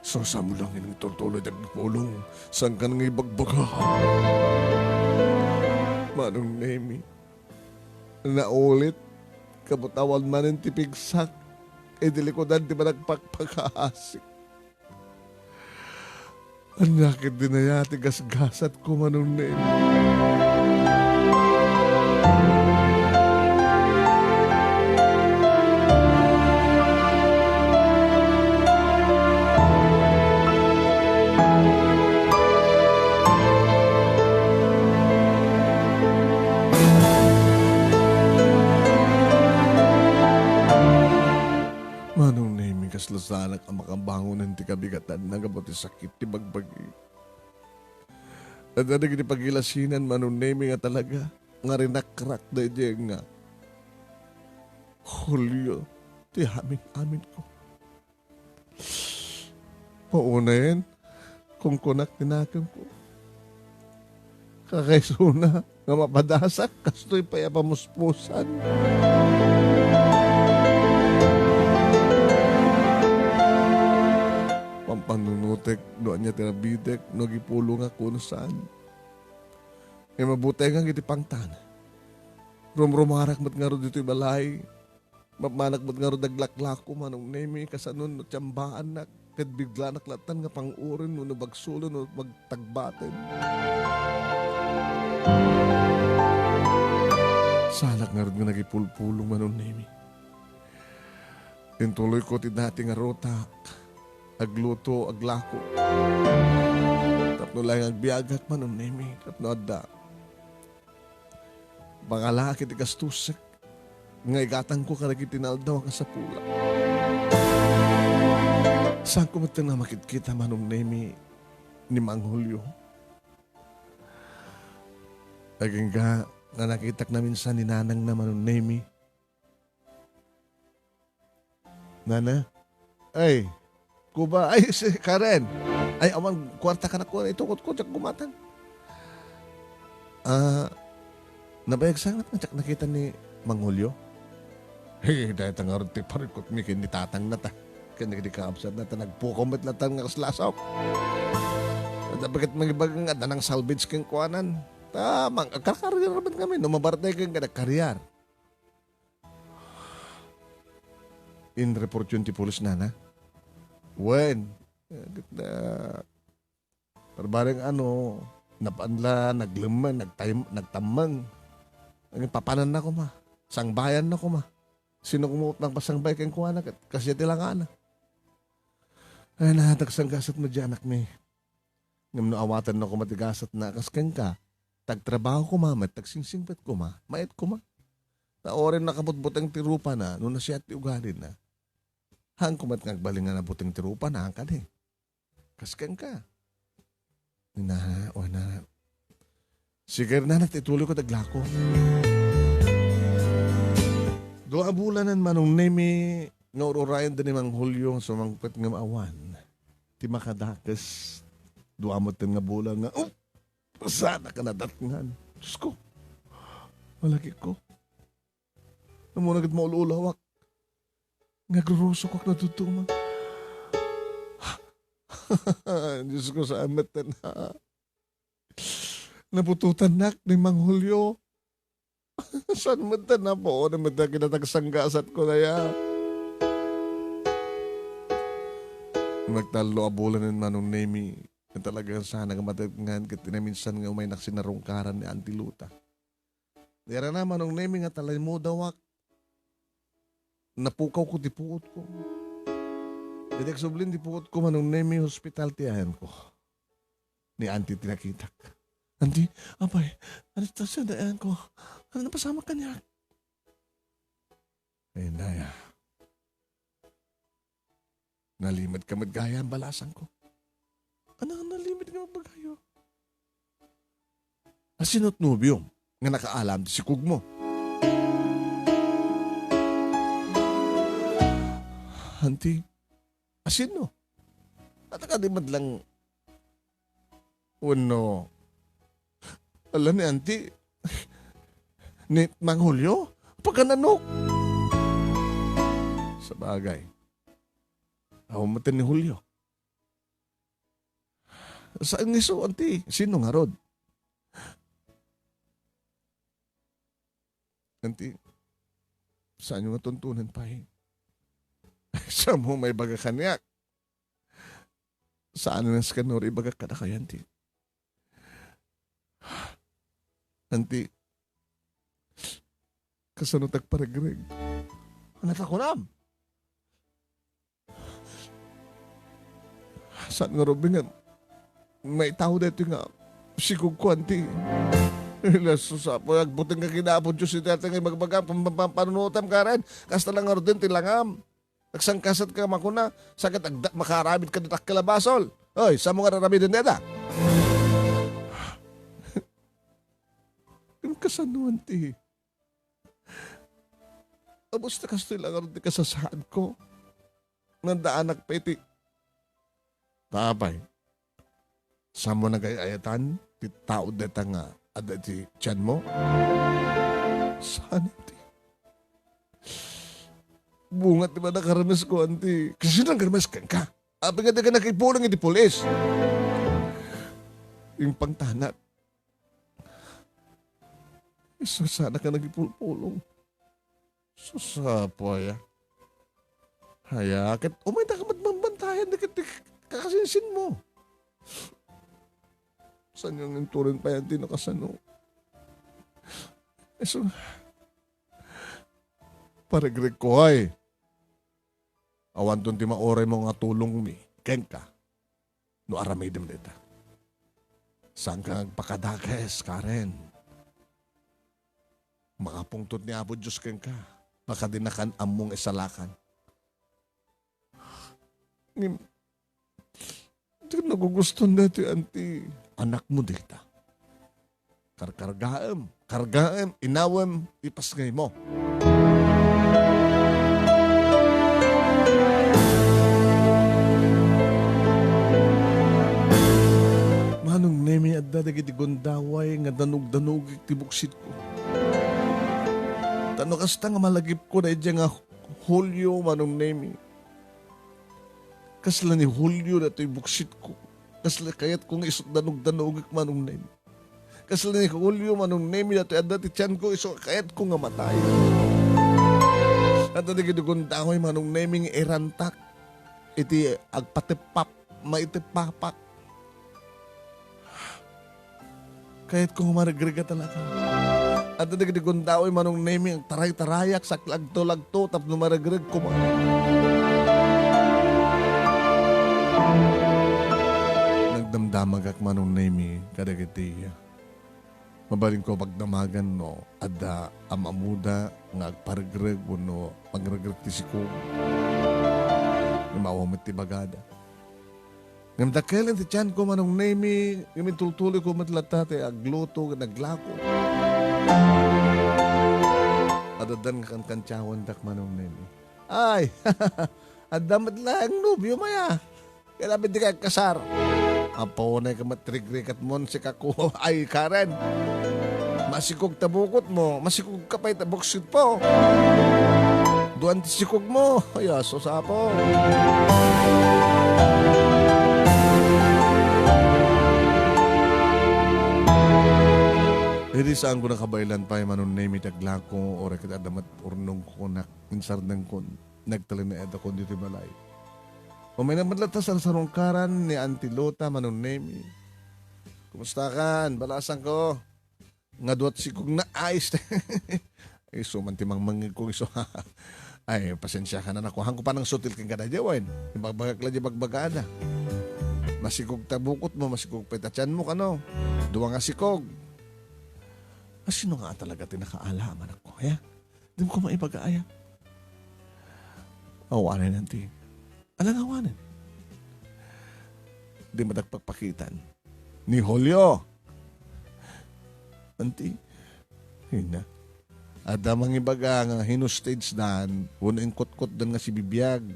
Sasamo lang nga tultuloy ti agpulong, saankan nga ibagbaga. Manong Nemi, naulit, gapu ta awan manen ti pigsak idi likudan ti managpakpakaasik. Ania ketdi aya ti gasgasatko, Manong Nemi? Manong Nemi, kasla saanak a makabangonen ti kabigatanna gapu ti sakit ti bagbagi. Adda dagiti pagilasinan, Manong Nemi, nga talaga nga rinakrak daydiay nga Julio ti amin-aminko. Paunayen, kunkunak ti nakemko. Kakaisuna nga mapadasak, kastoy pay a pamuspusan. Pampanunotek no ania ti rabidek, no agipulongak wenno saan. Ngem nabutengak iti pangtan. Rumrumarak met ngarud ditoy balay. Mapmanak met ngarud aglaklako, Manong Nemi, kasano no tiambaannak, ket biglanak latan nga pang-uren wenno bagsulen wenno magtagbaten. Saanak ngarud nga nagipulpulong, Manong Nemi. Intuloyko ti dati nga rutak, agluto, aglako. Tapno laeng agbiagak, Manong Nemi, tapno adda pangalaak iti gastosek nga igatangko kadagiti naaldaw a kasapulan. Saanko metten a makitkita, Manong Nemi, ni Mang Julio? Agingga nga nakitak naminsan ni nanangna, Manong Nemi. Nana? Ay, Kuba. Ay, si Karen. Ay, awan, kuarta ka na ko. Itukot ko, diak gumatang. Ah, nabayag sa nga diak nakita ni Mang Julio? Hey, dayta ngarud ti parikutmi ken ni tatangna ta. ken dagiti kakabsatna, ta nagpukaw met latta nga kas lasok. Adda pa ket mangibaga nga adda nang salvage kenkuanan. Ta, mang-, agkarkariar met ngamin, no mabartay ken kada kariar. In-report yun ti pulis, nana? Wen, ket, ah, barbareng ano, napan la, naglemmeng, nagtay-, nagtammeng. Ang papananna koma, sangbayanna koma. Sino koma ti nagpasangbay kenkuana, ket kasdiay ti langana. Ay, na, tagsanggasat met diay anakmi. Ngem no awatenna koma ti gasatna, kas kenka, tagtrabaho koma met, tagsingsingpet koma, maet koma. Ta uray nakabutbuteng ti rupana, no nasiat ti ugalina. Haan koma met nga agbalin nga nabuteng ti rupana, haan kadi. Kas kenka. Ni nana, o nana. Sige, nana, ituloy ko ti aglako. Dua a bulanen, Manong Nemi, nga ur-urayen da ni Mang Julio, sumangpet nga maawan. Ti makadakes, dua metten nga bulan nga, oh, saan ka nadatngan? Diyos ko, malagip ko. Ammona ket maul-ulawak. Nga agrurusok ak natutuma. Diyos ko, saan metten, ha? Nabutotannak ni Mang Julio. Saan metten, napo? Ano metten, kinatagsanggasat ko na ya. Nagtallo a bulan ni Manong Nemi. Nga talagang sana nga madatngan ket naminsan nga umaynak sinarungkaran ni Auntie Luta. Dira na, Manong Nemi, nga talimudawak. Napukawko ti puotko. Idi agsubli ti puotko, Manong Nemi, hospital ti ayanko. Ni Auntie ti nakitak. Auntie, apay, ano ta siya, ayanko? Ano napasamak kaniak? Ay, daya. Nalimed ka met gayam, balasangko. Ano nga nalimed nga magbagayo? Asino ti nobiom nga nakaalam ti sikogmo? Auntie, asino? At kadi met lang wenno, ala ni Auntie, ni Mang Julio? Pagananok? Sabagay. Awan met ni Julio. Saan nga isu, Auntie? Sino ngarud? Auntie, saanyo nga tuntunen pay? Saanmo maibaga kaniak? Saan nga sika no ibagak kadakayo, Auntie? Auntie, kasano ti agparegreg? Ano ta kunam? Saan nga rumbeng nga maitaw daytoy nga sikogko, Auntie? Ila, sus, Apo, agbuteng ka ken Apo Dios iti ateng nga ibagbaga, pam-, pam-, pam-, panunutem karen. Kasta lang nga ruden ti langam. Agsangkasat ka makuna, saket agda-, makaaramid ka dakkel a basol. Oy, saanmo nga raramiden dayta? Kasano, Auntie? Apusta kastoy la ngarud ti kasasaadko. Nandaanak pay ti, apay, saanmo nga ay-ayatan ti tao dayta nga adda iti tianmo? Saan ti bunga ti manakarmesko, Auntie? Kasino nga agremes kenka? Apay nga dika nakipulong iti pulis? Impangtanak. Isu saan ka nagipulpulong. Sus, Apo, aya. Aya, ket umayda ka met mambantayan dagiti kakasinsinmo. Saanyo nga inturen pay, Auntie, no kasano? Isu, paregregko, ay. Awanton ti mauraymo nga tulongmi kenka no aramidem dayta. Saanka nga agpakadakes, Karen. Makapungtot ni Apo Dios kenka. Pakadinakan ammong isalakan. Ngem, di naguguston daytoy, Auntie. Anakmo dayta. Karkargaem, kargaem, inawem, ipasngaymo. Manong Nemi, adda dagiti gundaway nga danugdanugek ti buksitko. Ta no kasta nga malagipko daydiay nga Julio, Manong Nemi, Kasla ni Julio datoy buksitko. Kasla kayatko nga isu danogdanogek, Manong Nemi. Kasla ni Julio, Manong Nemi, datoy adda ti tianko, isu kayatko nga matay. Adda dagiti gundaway, Manong Nemi, nga irantak iti agpateppap, maiteppapak. Kayatko nga maregreg a talaga. Adda dagiti gundaway, Manong Nemi, agtaray-tarayak, saklagto-lagto, tapno maregreg koma. Nagdamdamagak, Manong Nemi, kadagiti mabalinko pagdamagan no adda am-ammoda nga agparegreg wenno mangregreg ti sikog. Nga maawam met ti bagada. Ngem dakkel ti tianko, Manong Nemi, ngem intultuloyko met latta ti agluto ken aglako. Addan nga kankantiawandak, Manong Nemi. Ay, adda met laeng nobio, maya. Kaya lapit di ka agkasar. Apo, nay ka met rigrikatmon, si kako. Ay, Karen. Masikog ta bukot mo, masikog ka pay ta buksit po. Duan ti sikog mo. Ay, aso sapo. Idi saan ko nakabaelan pay, Manong Nemi, ti aglako, uray ket adda met urnongko, nak-, insardengkon, nagtalinaedakon ditoy balay. Umayna met latta sarsarungkaran ni Auntie Luta, Manong Nemi. Kumusta kan? Balasan ko. Nga duat sikog na ais. Ay, isu man ti mangmangngeg ko isu. Ay, pasensia ka na, nakuhan ko pa nang sutil ken kada jawen. Ibagbagak la di bagbaga na. Masikog ta bukot mo, masikog pay ta tian mo, kano? Dua nga sikog. Asino nga talaga ti nakaala, manak ko, ya? Di mo ko maibaga, aya? Awanen, Auntie. Alangawanen. Di madak pagpakitan. Ni Julio. Auntie. Hina. Adda mangibaga nga hinostage dan, wenno inkutkot dan nga sibibiag.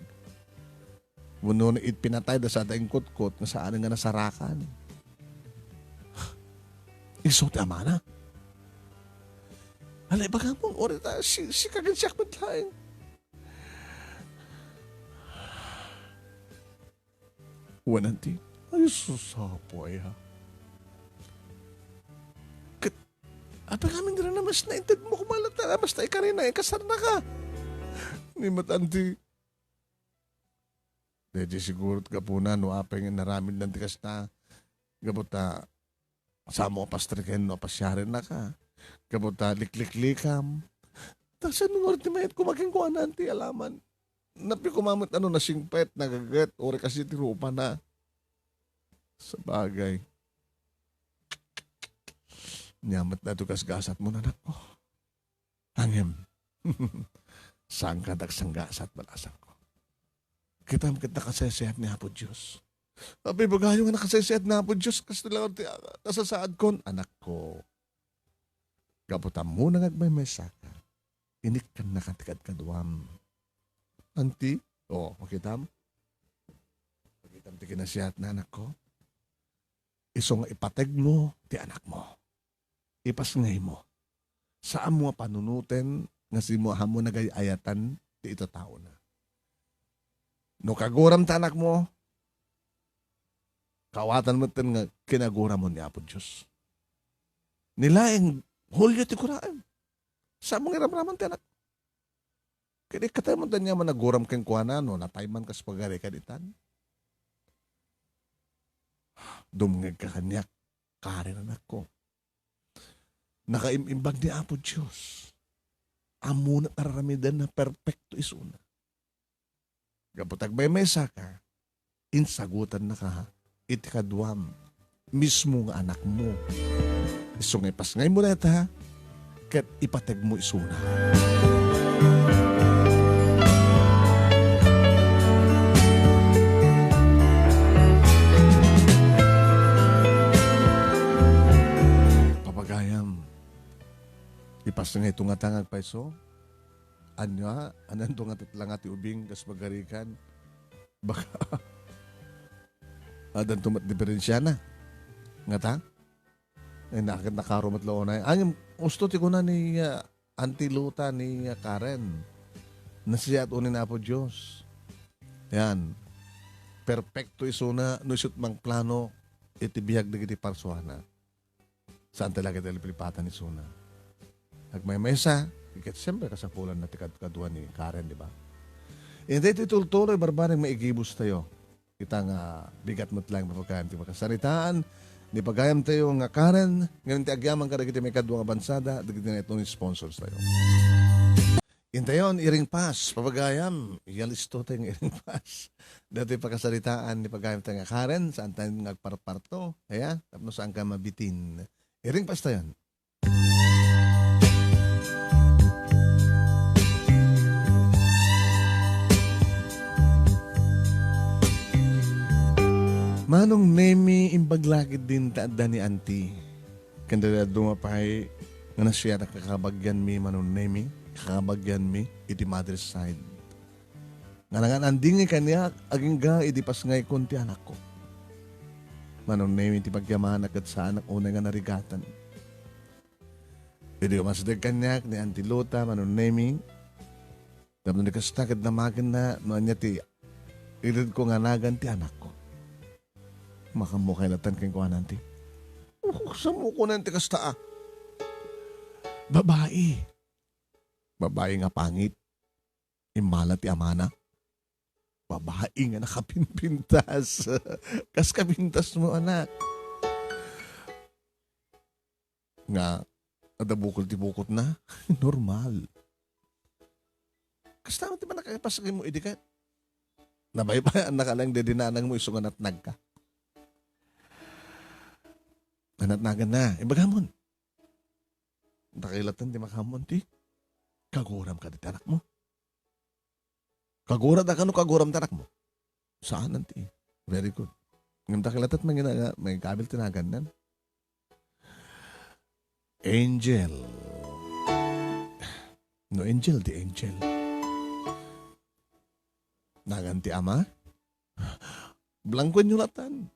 Wenno it pinatay da sada inkutkot nga saan nga nasarakan. Isu ti amana. Ala, ibaga mo, ori ta, si, si kagansiak met laeng. Wen, Auntie. Ay, sus, apo, ay, ha? Ket, apay ngamin dira na mas nainted mo kumalat na, mas naikarina, eh, kasar na ka. Ni met, Auntie. Daydi siguro ti gapuna no apay nga inaramid nan ti kasta. Gapu ta, Samo a pastriken no pasiaren na ka. Gapu ta likliklikam. Ta saan nga ti mayat koma kenkuana ti alaman? Napay koma met ano nasingpet, nagaget, uri kasi ti rupa na. Sabagay. Nia met na to gasgasat mo, anak ko. Angem. Saan ka dagsanggasat, balasan ko. Kitam ket nakasaysayat ni Apo Dios. Apay ibagayo nga nakasaysayat ni Apo Dios, kastoy laeng ti, ah, nasasaadkon, anak ko. Gapu ta ammona nga agmaymaysa ka, inikkan na ka ti kadkaduam. Anti? O, makitam? Makitam ti kinasiat na, anak ko? Isu nga ipateg mo ti anak mo. Ipasngay mo. Saan mo nga panunoten nga simo a mo nagay-ayatan ti itataona. No kaguram ta anak mo, kawatan metten nga kinaguramon ni Apo Dios. Ni laeng Julio ti guraem. Saan mo nga iramraman ti anak? Ket ikkatay mo daniya managuram kenkuana no natay man kas pagarikan itan. Dumngeg ka kaniak, Karen, anakko. Nakaim-imbag ni Apo Dios. Ammona ti ar-aramiden a perpekto isuna. Gapu ta agmaymaysa ka, insagutan na ka iti kaduam mismo nga anakmo. Isu nga ipasngay mo dayta, ket ipateg mo isuna. Papagayam, ipasngay to nga ta nga agpayso? Ania, ania to nga tatla nga ti ubing kas pagarikan? Baka, adanto met diferensiana. Ngata? Ay, naket nakaro met la unay. Ay, usto ti kuna ni, ah, Auntie Luta ni, ah, Karen. Nasiat unin Apo Dios. Yan. perpekto isuna no isu ti mangplano iti biag dagiti parsuana. Saan ti lagi ti lipatan isuna. Agmaymaysa, ket siyempre kasapulan na ti kadkadua ni Karen, di ba? Indi ti tultuloy, barbareng maigibustayo. Kita nga bigat met laeng mapagayam ti makasaritaan ni pagayamtayo nga Karen, ngem ti agyaman kadagiti maikadua nga bansada, dagiti naitno ni sponsors tayo. Intayon, iring pass, papagayam, yalisto tayo nga iring pass. Dati pakasaritaan ni pagayam tayo nga Karen, saan tayo nga agparparto, kaya, tapno saan ka mabitin. Iring pass tayon. Manong Nemi, imbag lakid din ta adda ni Auntie. Ken daydi dadduma pay nga nasiatak a kakabagyanmi, Manong Nemi, kakabagyanmi iti mother's side. Nga nangan-anding kaniak agingga idi pasngaykon ti anakko. Manong Nemi, ti pagyamanak ket saanak unay nga narigatan. Idi umasdeg kaniak ni Auntie Luta, Manong Nemi, tapno di kasta ket damagenna no ania ti iridko nga nagan ti anakko. Makammukay latan kenkuana, Auntie. Oh, saan mo kunan ti kasta, a? Babai. Babai nga pangit. Immala ti amana. Babai nga nakapinpintas. Kas kapintas mo, anak. Nga, adda bukol ti bukotna. Normal. Kasta ti panakaipasagay mo, idi ka, nabaybayaan na ka lang, didi nanang mo, isu nga natnag ka. Nanatnagan na. Ibagamon. Dakilatan ti makaammo, Auntie. Kaguram ka diti anak mo. Kaguram da kano kaguram ti anak mo? Saan, Auntie. Very good. Ngem dakilatan mangina nga, may kabil ti nagannan. Angel. No Angel, di Angel. Nagan ti ama? Blangkoenyo latan.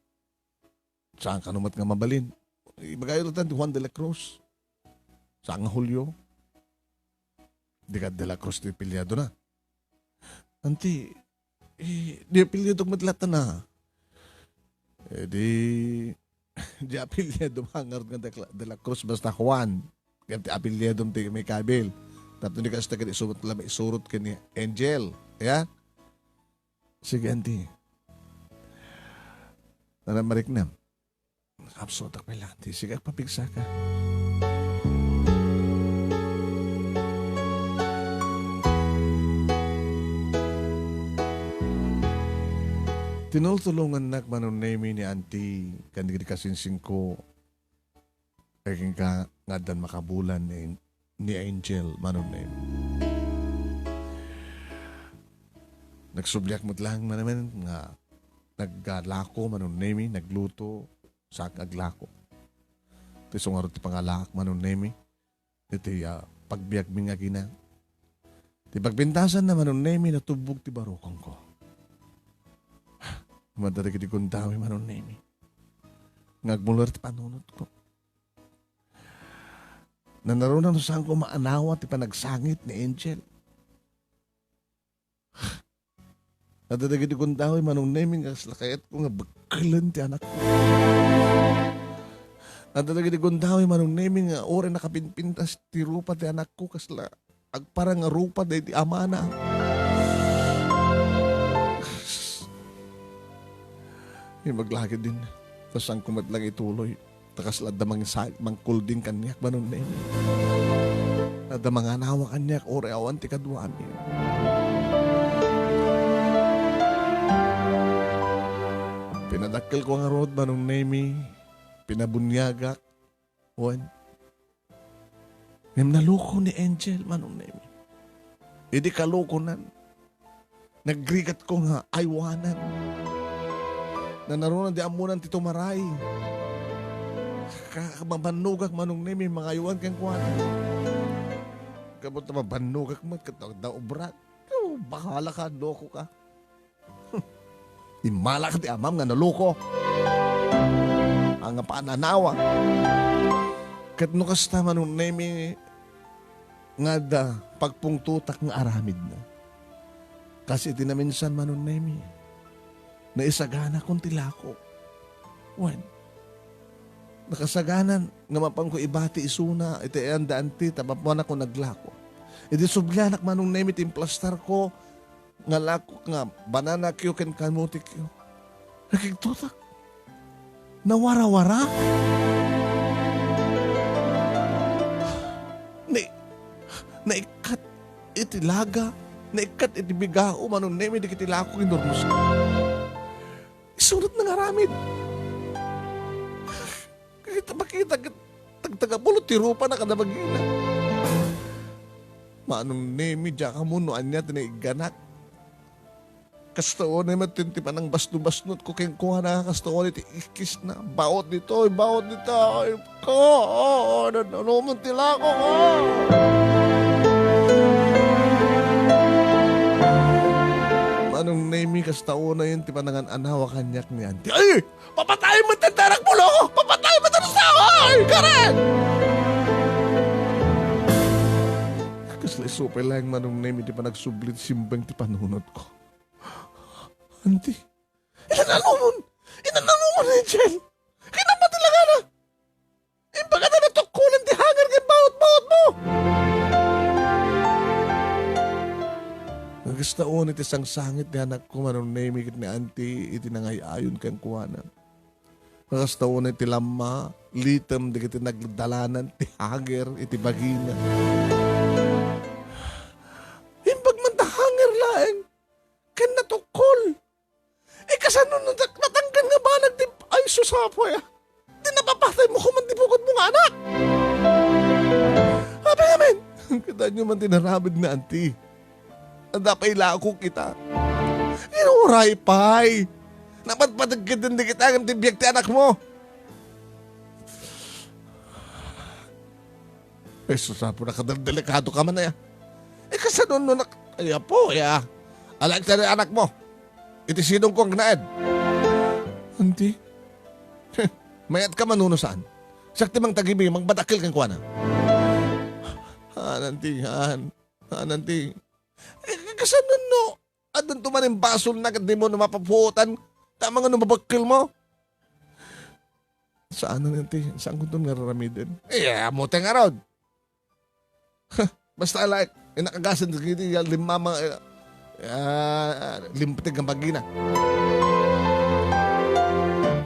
Saan kano met nga mabalin? Ibagayo latan ti Juan de la Cruz. Saan nga Julio? Di ka de la Cruz ti apelyido na. Auntie, eh, di apelyido met latan na. Eh, di, di apelyido nga ngarud nga de la, de la Cruz basta Juan. Ket ti apelyido ti may kabil. Tapno di kasta ket isurot la, isurot ken ni Angel. Ya? Sige, Auntie. Nanam mariknam. Absutak pay lang, Auntie. Sige, agpapigsa ka. Tinultulongannak, Manong Nemi, ni Auntie, ken dagiti kasinsingko. Agingga nga addan makabulan ni, ni Angel, Manong Nemi. Nagsubliak met lang, Manong Nemi, nga naglako, Manong Nemi, nagluto, saan aglako. Ti isu ngarud ti pangalaak, Manong Nemi. Iti, ah, pagbiagmi nga agina. Ti pagpintasanna, Manong Nemi, natubbog ti barukongko. Madara iti gundaway, Manong Nemi. Nga agmuler ti panunotko. Nanaruna no saanko maanawa ti panagsangit ni Angel. Adda dagiti gundaway, Manong Nemi, nga kasla kayatko nga bekkelen ti anakko. Adda dagiti gundaway, Manong Nemi, nga uray nakapinpintas ti rupa ti anakko, kasla agparang nga rupa daydi amana. Imbag lakid din, ta saanko met lang ituloy. Ta kasla adda mangsa-, mangkulding kaniak, Manong Nemi. Adda manganawa kaniak, uray awan ti kaduami. Pinadakkelko ngarud, Manong Nemi. Pinabuniagak. Wen. Ngem naloko ni Angel, Manong Nemi. Idi kalokonan, nagrigatko nga aywanan. Nanaruna di ammonan ti tumaray. Ka-, mabannogak, Manong Nemi, mangaywan kenkuana. Kabut ta mabannogak met, ket da obrak. Oh, bahala ka, loko ka. Immalak ti amam nga naloko. Nga paananawa. Ket no kasta, Manong Nemi, nga adda pagpungtotak nga aramidna. Kas iti naminsan, Manong Nemi. Naisaganakon ti lako. Wen, nakasaganan nga mapanko ibati isuna iti ayan da Auntie tapno amanakon naglako. Idi sublianak, Manong Nemi, ti implastarko nga lako nga banana cue ken kamote cue, nakigtotak. Nawarawara. Ni, naikkat iti laga, naikkat iti bigao, Manong Nemi, dagiti lako nga inurnosko. Isunot nga aramid. Kita, makita ket tagtagapulo ti rupana kada bagina. Manong Nemi, diak ammo no ania ti naigganak. Kasta unay met ti panangbasnobasnotko kenkuana, kasta unay ti ikkisna. Baot ditoy, baot ditoy. Ko, ano, ano man ti lako ko? Manong Nemi, kasta unay ti panangan-anawa kaniak ni Auntie. Ay! Papatay met ti anak mo, loko! Papatay met ti anak mo! Ay, Karen! Kasla isu pay laeng, Manong Nemi, ti panagsubli ti simbeng ti panunotko. Auntie, inananumon! Inananumon ni Angel! Kinapati la gana! Imbagada natukkolan ti hanger ken baot-baot mo! Nagestaon iti sangsangit ni anakko, Manong Nemi, ket ni Auntie iti nangay-ayon kenkuana. Nagestaon iti lamma, litem dagiti nagdalanan ti hanger iti bagina. Imbag man ta hanger laeng, ken natukkol. Eh, kasano no dak-, natangken nga banag ti, ay, sus, Apo, ya. Di napapatay mo kuman ti bukod mo nga anak. Amen, amen. Kita nyo man ti naramid ni Auntie. Adda pay lako kita. Inuray pay. Napatpateg ket dindi kita ngem ti biag ti anak mo. Jesus, Apo, nakadelikado ka man aya. Eh, kasano no nak-, ay, Apo, ya. Alaek ti anak mo. Iti sidongko agnaed. Auntie? Mayat ka manuno saan? Siak ti mangtagibi, mangmadakkel kenkuana. Han, Auntie, han. Han, Auntie. Eh, kasano no addan to man imbasolna ket dimo no mapapuotan? Tama nga no mabakkel mo. Saan, Auntie? Saan kunton nga raramiden? Eh, ammok ngarud. Basta, like, inakagasan dagiti ya limmama, eh, ah, limpeteg nga bagina.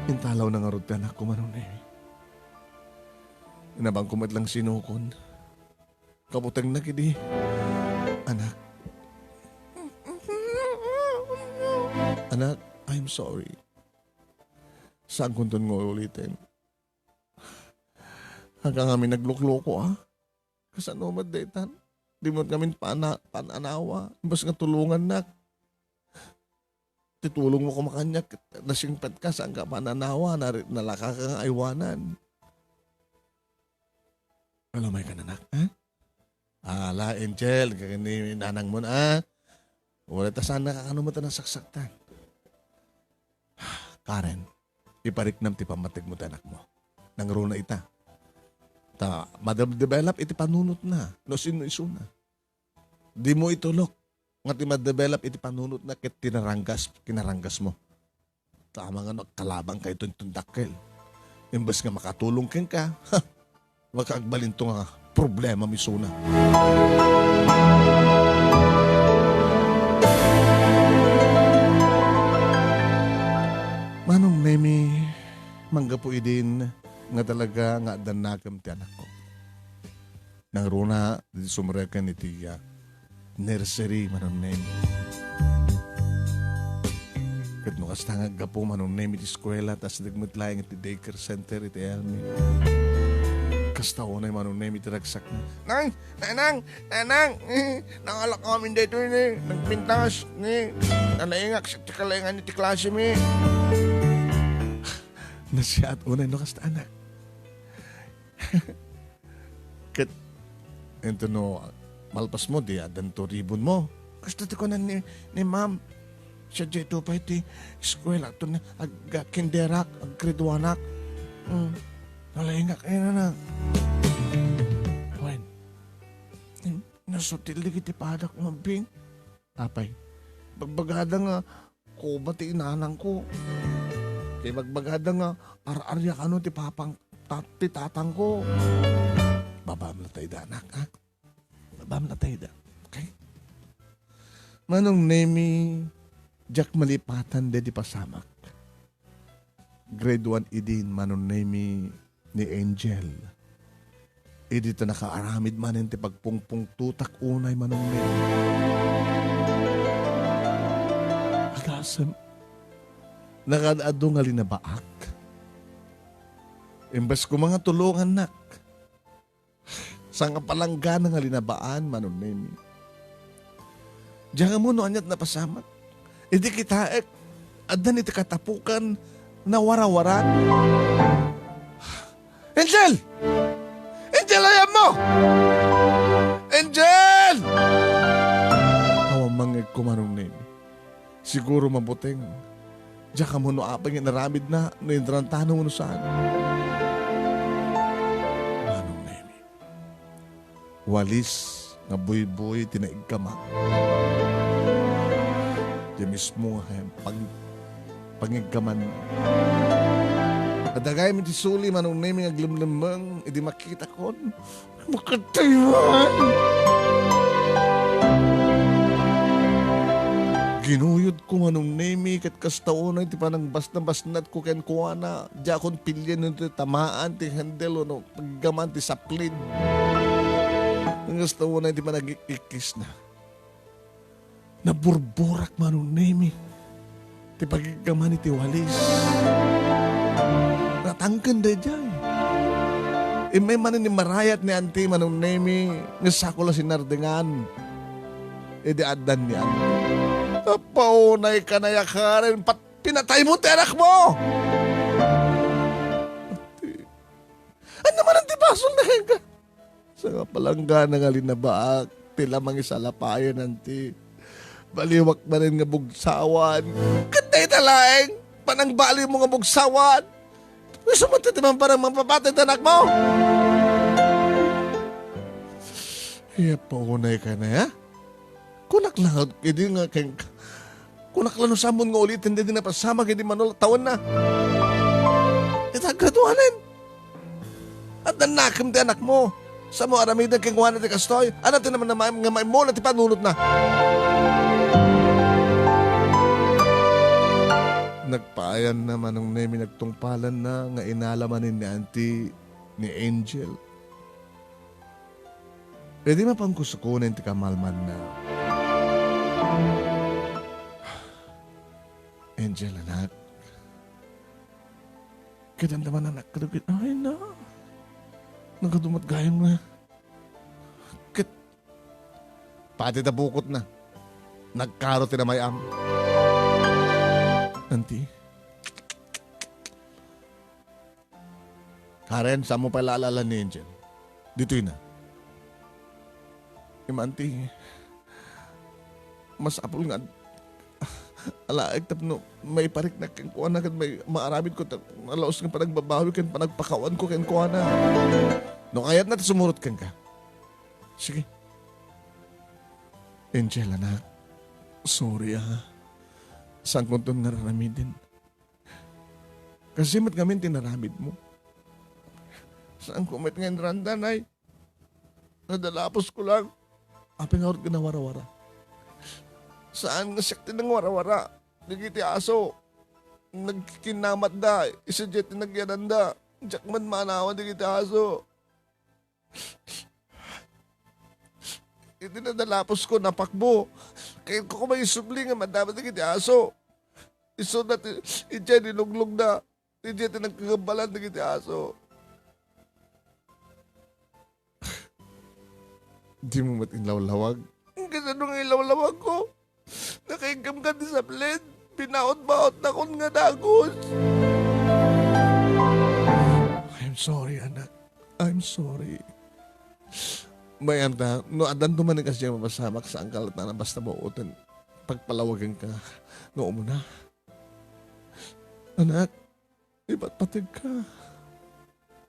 Intalaw na ngarud ti anakko, Manong Nemi. Inabangko met lang sinukon. Kabutengna kidi, anak. Anak, I'm sorry. Saan kunton nga uliten? Agka ngamin naglukloko, ah. Kasano met daytan? Dimo ngamin pana-, pan-anawa. Imbes nga tulongannak. Ti tulong mo koma kaniak, nasingpet ka, saan ka pan-anawa, nari-, nalaka ka nga aywanan. Alamay ka, anak, ha? Ala, Angel, kani nanang mo na, ah. Wala ta sana kakano mo ta nasaksaktan. Karen, ipariknam ti pammateg mo ti anak mo. Nangruna ita. Ta, madevelop iti panunot na, no sino isuna. Di mo itulok nga ti madevelop iti panunot na ket tinaranggas, kinaranggas mo. Tama nga no agkalabang kayto inton dakkel. Imbes nga makatulong kenka, ha, makaagbalinto nga problema misuna. Manong Nemi, manggapu idin nga talaga nga addan nakem ti anakko. Nangruna, di sumreken iti, ah, nursery, Manong Nemi. Ket no kasta nga aggapu, Manong Nemi, iti eskuela, ta asideg met laeng iti daycare center iti Elmi. Kasta unay, Manong Nemi, ti ragsakna. Nang! Nanang! Nanang! Eh, nangalak amin daytoy ni. Nagpintas ni. Nalaingak sa ti kalaingan iti klase mi. Nasiat unay no kasta, anak. Ket, ento no, malpas mo, di addan to ribbon mo. Kasta ti kunan ni, ni ma'am. Siya diay to pay ti eskuela to na, ag-, kinderak, ag-grade one-ak. Mm. Nalaingak, ay, na, na. Wen, nasutil dagiti padak, Ma'am Ping. Apay, bagbagada nga kuba ti inanangko. Kay magbagada nga ar-arya kano ti papang-, ta-, ti tatangko. Babam la tayo, anak, ha? Babam la tayo, okay? Manong Nemi, diak malipatan daydi pasamak. Grade one idin, Manong Nemi, ni Angel. Idi ta nakaaramid manen ti pagpungpungtotak unay, Manong Nemi. Agasem, nakaad-adu nga linabaak. Imbes koma nga tulongannak, sangapalanggana nga linabaan, Manong Nemi. Diak ammo no aniat napasamak. Idi kitaek, addan iti katapukan, nawarawaran. Angel! Angel, ayanmo! Angel! Awan mangngegko, Manong Nemi. Siguro mabuteng. Diak ammo no apay nga inaramidna, no inrantano wenno saan. Manong Nemi. Walis nga buybuy ti naiggamak. Diay mismo nga pang-, pangiggaman. Adda gayam iti suli, Manong Nemi, nga aglemlemmeng idi makitakon. Makatiwan! Ginuyodko, Manong Nemi, ket kasta unay ti panangbasnabasnatko kenkuana. Diakon pilien no ti tamaan ti handle wenno paggaman ti saplid. Kasta unay ti panagik-ikkisna. Naburburak, Manong Nemi, ti pagiggaman iti walis. Natangken daydiay. Immay manen ni marayat ni Auntie, Manong Nemi, nga sako la sinardengan. Idi addan ni Auntie. Napaunay ka na, yakaren, pat-, pinataymo ti anakmo! Auntie, ania manen ti basolna kenka? Sangapalanggana nga linabaak ti la mangisalapayan, Auntie. Baliwak manen nga bugsawan. Ket dayta laeng panangbalimo nga bugsawan. Isu met ti mamparang mapapatay ti anakmo. Iya, paunay ka na, ya? Kunak la, idi nga ken-, kunak la no saanmon nga uliten daydi napasamak idi mano la tawenna. Ita, graduanen. Addan nakem ti anakmo. Saanmo aramiden kenkuana ti kastoy? Ania ti naman nga maimmula ti panunotna? Nagpaayanna, Manong Nemi, nagtungpalanna nga inala manen ni Auntie ni Angel. Idi mapankusukonen ti kamalmanna. Angel, anak. Ket anda man, anak, kadagit-, ay na. Nagadumat gayam na. Ket pati ta bukotna. Nagkaro ti namay-am. Auntie. Karen, saanmo pay la alaen ni Angel? Ditoy na. Imanti, masapul nga ad-, alaek tapno maipariknak kenkuana ket may-, maaramidko ta nalaus nga panagbabawi ken panagpakawanko kenkuana. No kayatna ta sumurot kenka. Sige. Angel, anak. Sorry, ah. Saankonton nga aramiden. Kaasi met ngamin ti inaramidmo. Saanko met nga inranda, Nay. Nadalapusko lang. Apay ngarud nga nawarawara? Saan nga siak ti nangwarawara dagiti aso. Nagkikinnamatda, isu diay ti nagyananda. Diak man maanawan dagiti aso. Iti nadalapusko, napakbo. Kayatko koma isubli nga madama dagiti aso. Isuna ti, idiay niluglogda. Idiay ti nagkagabbalan dagiti aso. Dimo met inlawlawag? Kasano nga ilawlawagko? Nakaiggamka ti saplid, binaot-baotnakon nga dagus. I'm sorry, anak. I'm sorry. Mayam ta, no addanto manen kasdiay mapasamak, saanka latta nga basta buoten pagpalawagenka nga umuna. Anak, ipatpategka.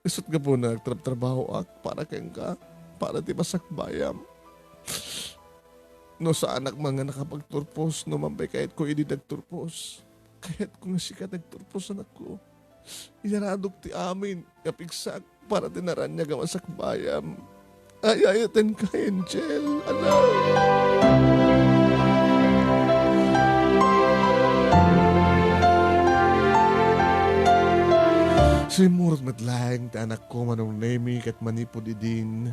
Isu't gapuna, agtrabtrabahoak para kenka, para ti masakbayam. No saanak man nga nakapagturpos, no man pay kayatko idi nagturpos. Kayatko nga sika nagturpos, anakko. Iyaradok ti amin nga pigsak para ti naraniag a masakbayam. Ay-ayatenka, Angel, anak. Simmurot met laeng ti anakko, Manong Nemi, ket manipud idin,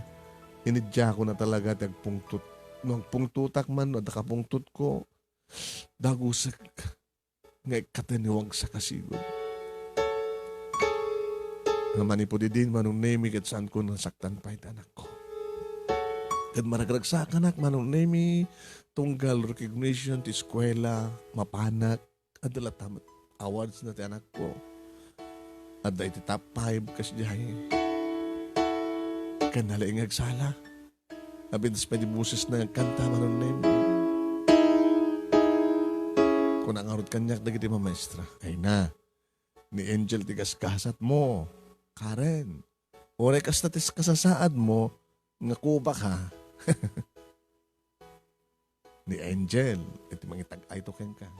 inidiakona talaga ti agpungtot. No agpungtotak man, no adda kapungtotko, dagusek nga ikkaten ni wagsak a sigud. Nga manipud idin, Manong Nemi, ket saanko nasaktan pay ti anakko. Ket maragragsakanak, Manong Nemi, tunggal recognition ti eskuela, mapanak, adda latta met awards na ti anakko. Adda iti top five kasdiay. Ken nalaing nga agsala. Napintas pay ti bosesna nga agkanta, Manong Nemi. Kuna ngarud kaniak dagiti mamaestra, "Ay na, ni Angel ti gasgasatmo, Karen. Uray kasta ti kasasaadmo nga kubak, ha?" Ni Angel, iti mangitag-ayto kenka.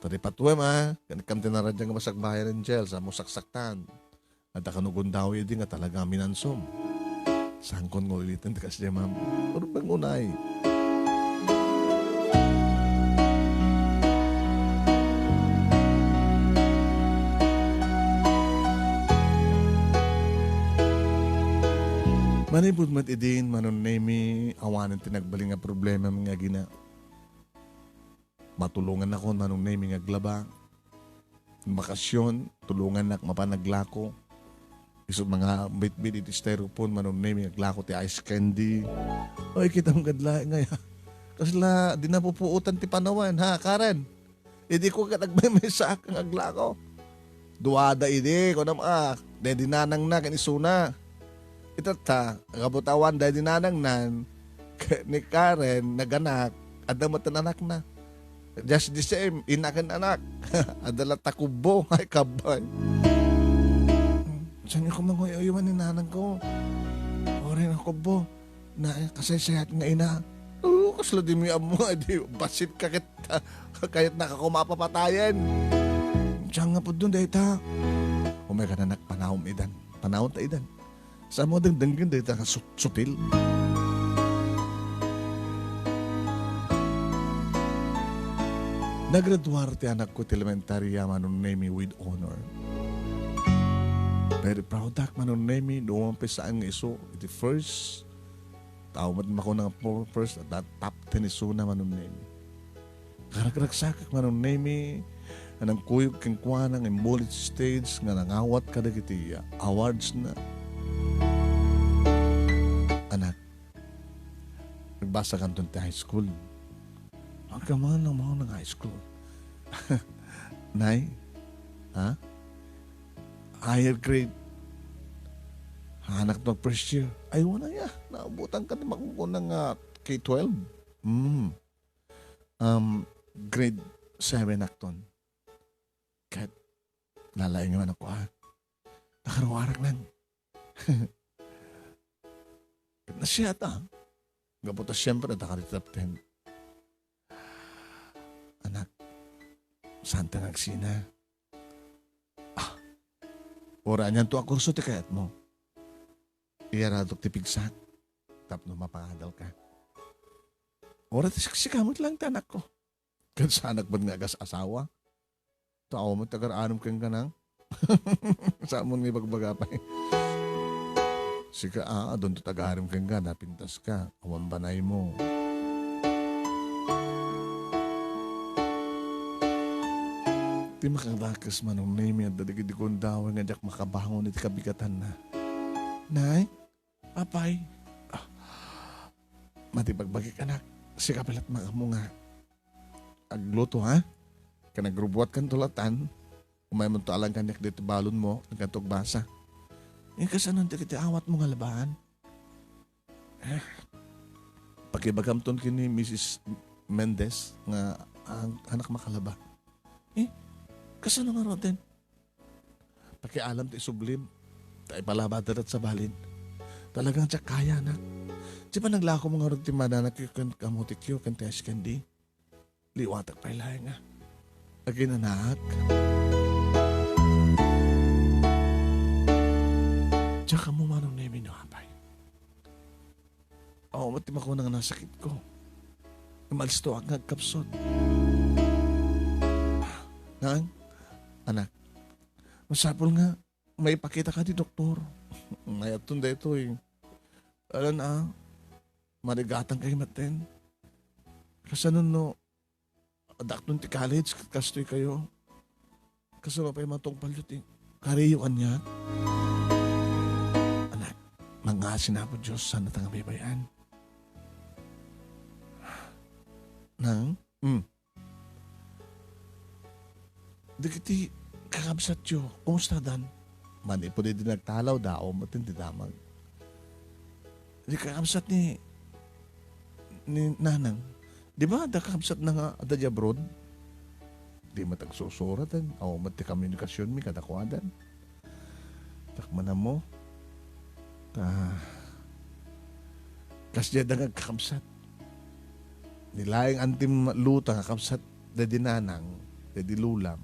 Tadi patuem, a, kanikkam ti naradiag nga masakbayan, Angel, saanmo saksaktan. Adda kano gundaway idi nga talaga minansom. Saankon nga uliten ti kasdiay, ma'am. Urbeng unay. Manipud met idin, Manong Nemi, awanen ti nagbalin nga problemam nga agina. Matulongannakon, Manong Nemi, nga aglaba. Bakasyon, tulongannak mapan aglako. Isu nga bitbit iti styrofoam, Manong Nemi, nga aglako ti ice candy. Oy, kitam kad laeng nga ya. Kasla, di napupuotan ti panawen, ha, Karen? Idi ko ket agmaymaysaak nga aglako. Duada idi, kunam a, daydi nanangna ken isuna. Itatta, agabutawan daydi nanangnan, ken ni Karen, naganak, adda met anakna. Just the same, ina ken anak. Adda latta kubbo, ay kabay. Saan nga kumangoy-oy ni nanang ko? Oray nga kubbo. Na, kasaysayat nga ina. Oo, kasla di mi ammo, di basit ka ket, kayat na ka kumapapatayan. Saan nga pudno dayta? Umay ka na nakpanaom idan. Panaom ta idan. Sa mo dengdenggen dayta nga sut-, sutil. Nagraduar ti anakko ti elementarya, Manong Nemi, with honor. Very proud ak, Manong Nemi, no man pay saan nga isu iti first. Tao met makuna nga po-, first, at top ten isuna, Manong Nemi. Karagragsakak, Manong Nemi, a nangkuyog kenkuana nga immuli ti stage nga nangawat kadagiti awards na. Anak, nagbasa kanton ti high school. Agkamang nang mga nang high school. Nay? Ha? Higher grade. Anak to first year. Ay, wala ya. Naabutan ka ni makukuna nga K twelve. Hmm. Um, grade seven akton. Ket, lalaing man ako, ha? Nakaruarak lang. Ket nasiyat, ah. Gapu ta, siyempre, ta ka di top ten. Anak, saan ta nga agsina? Ah, uray anian to a kurso ti kayatmo? Iyaradok ti pigsak tapno mapangadal ka. Uray ti siksika met lang ti anakko. Ket saanak met nga agas-asawa. Ta awan met agar-anom kenka nang. Saan mo nga ibagbaga pay? Sika, a, adunto tagarem kenka, napintas ka. Awan banay mo. Ti makadakes, Manong Nemi, adda dagiti gundaway nga diak makabangon iti kabigatanna. Nay? Apay, ah, mati bagbagik, anak. Sika pay la't makaammo nga agluto, ha? Ken agrubuat kanto latan, umaymonto alang kaniak ditoy balonmo, agkanto agbasa. Eh, kasano dagiti awatmo nga labaen? Eh, pakibagamton ken ni Misis Mendez nga ang anak makalaba. Eh, kasano ngaruden? Pakialam ti isublim, ta ipalabada lat sa balin. Talagang diak kaya, anak. Di ba naglakom ngarud ti mananak ken kamotikyo ken ti ice candy? Liwatak pay laeng a. Aginanak. Diak ammo, Manong Nemi, no apay. Awan met ti makuna nga nasakitko. Malisto ak nga agkapsut. Nang, anak, masapul nga maipakitaka ti doktor. Mayatton daytoy. Alan a, marigatankayo metten. Kasano no, adakton ti college, ket kastoy kayo. Kasano pay matungpalyo ti kariyo kaniak? Anak, mangngaasin Apo Dios, saan ta nga baybay-an. Nang? Hmm. Dagiti kakabsatyo, kumusta dan? Manipud idi nagtalaw, daaw met ti damag. Di kakabsat ni, ni Nanang. Di ba, da kakabsat na nga adda di abroad? Di met agsusuratan. Awan met ti komunikasionmi kadakuadan. Diak man ammo. Ah, kasdiay da nga agkakabsat. Ni laeng antim Luta nga kabsat daydi nanang, daydi lulam.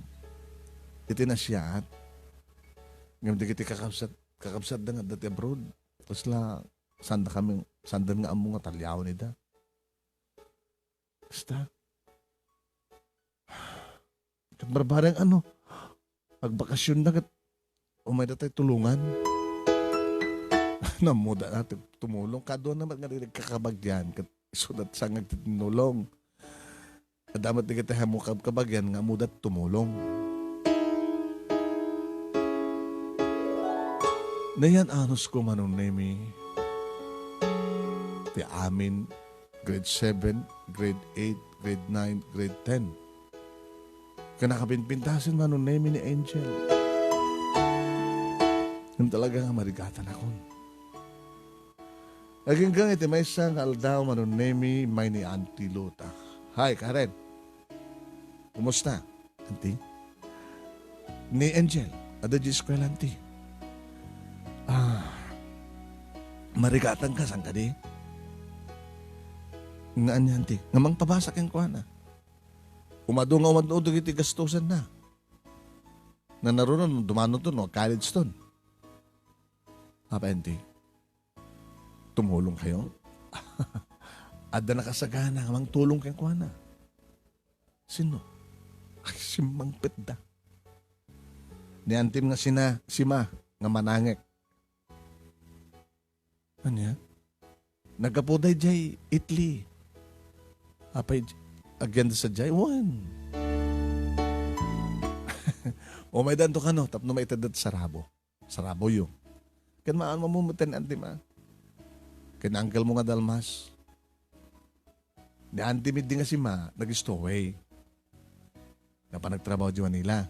Iti nasiaat. Ngem dagiti kakabsat, kakabsat da nga adda ti abroad. Kasla, saan da kami, saan da nga ammo nga taliawen ida. Basta. Ket barbareng ano, agbakasyon da ket umay datay tulongan. Nammuda na ti tumulong. Kadua na met nga di nagkakabagian ket isuda ti sangag ti tinulong. Adda met dagiti ammo kabkabagian nga ammuda ti tumulong. Nayan-anusko, Manong Nemi, ti amin, grade seven, grade eight, grade nine, grade ten. Ken nakapinpintasen, Manong Nemi, ni Angel. Ngem talaga nga marigatanakon. Agingga iti maysa nga aldaw, Manong Nemi, immay ni Auntie Luta. Hi, Karen. Kumusta, Auntie? Ni Angel, adda di eskwela, Auntie. Ah, marigatanka, saan kadi? Nga ania, Auntie? Nga mangpabasa kenkuana. Umadu nga umadu dagiti gastusenna. Nanaruno, dumanonto, no, college ton. Apa, Auntie? Tumulong kayo? Adda nakasagana nga mangtulong kenkuana. Sino? Ay, simmangpetda. Ni antim nga sina, sima, nga manangek. Ania? Naggapuda idiay Italy. Apay, agyan da sadiay? Wen. Umaydanto kano, tapno maitedda ti sarabo. Saraboyo. Ken maan mo met ni antim, a. Ken uncle mo nga Dalmas. Ni antim idi nga sima, nag-stowaway. Napan nagtrabaho di Manila.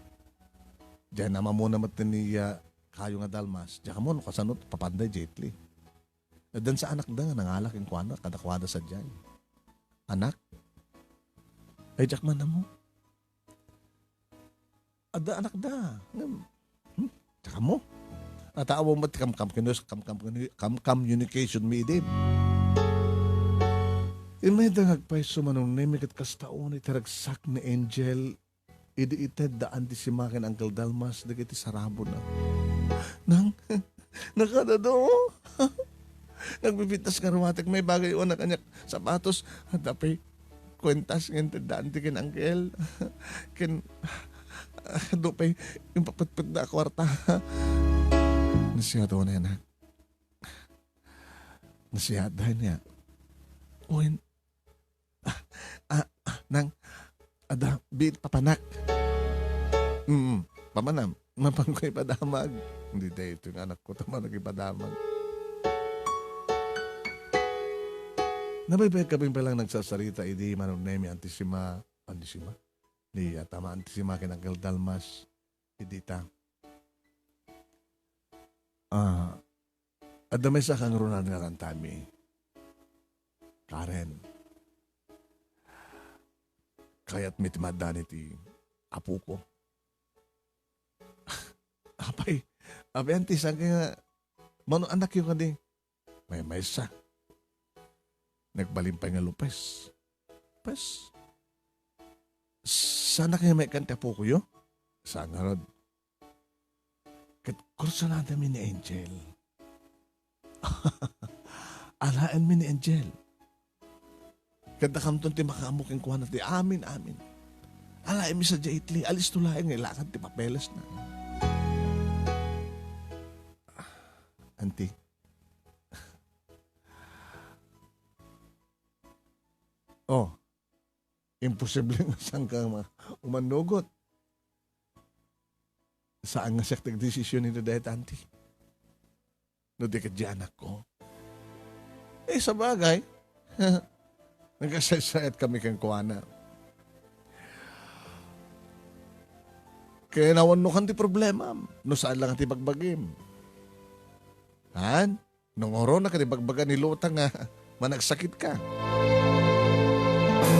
Diay namamuna met ni, ah, kayo nga Dalmas. Diak ammo no kasano, papanday di Italy. Addan sa anakda nga nangala kenkuana, kadakuada sadiay. Anak? Ay, diak man ammo. Adda anakda. Ngem, hmm, diak ammo. Ata awan met ti kam-, kam-, kam-, kam-, kam-, communication mi idi. Immay da nga agpayso, Manong Nemi, ket kasta unay ti ragsak ni Angel idi itedda Auntie Sima ken Uncle Dalmas dagiti sarabona. Nang, nakadado. Nagbibintas nga rumatek, may bagay una kaniak sapatos. Adda pay kuentas nga intedda Auntie ken Uncle. Ken, adu pay impapetpetda a kuarta. Nasiato na yan, ha? Nasiat da niya. Wen, Ah, ah, nang, adda, biit papanak. Mm, pamanam, mapanko ipadamag. Hindi daytoy nga anakko, ta man nagipadamag. Nabaybayag kami pay lang nagsasarita idi Manong Nemi, Auntie Sima, Auntie Sima? Ni, ah, tama, Auntie Sima ken Uncle Dalmas. Idi ta. Ah, Adda maysa a kangrunaan nga kantami. Karen, kayatmi ti maaddaan iti apoko. Apay, apay, Auntie, saan ka nga, mano anakyo kadi? Maymaysa. Nagbalin pay nga Lopez. Pues, saanak nga maikkan ti apokoyo? Saan ngarud. Ket kursanadami ni Angel. Alaenmi ni Angel. Ket nakamton ti makaammo kenkuana ti amin-amin. Alaenmi sadiay itli, alisto laeng nga ilakad ti papelesna. Auntie. Oh, imposible nga saan ka ma-, umannugot. Saan nga siak nagdesisyon iti dayta, Auntie. No di ket di anakko. Eh, sabagay. Nagkasaysayat kami kenkuana. Kaya nawanno kan ti problema. No saan lang ti bagbagim. Han? Nunguro na kadi bagbaga ni Lota nga managsakit ka.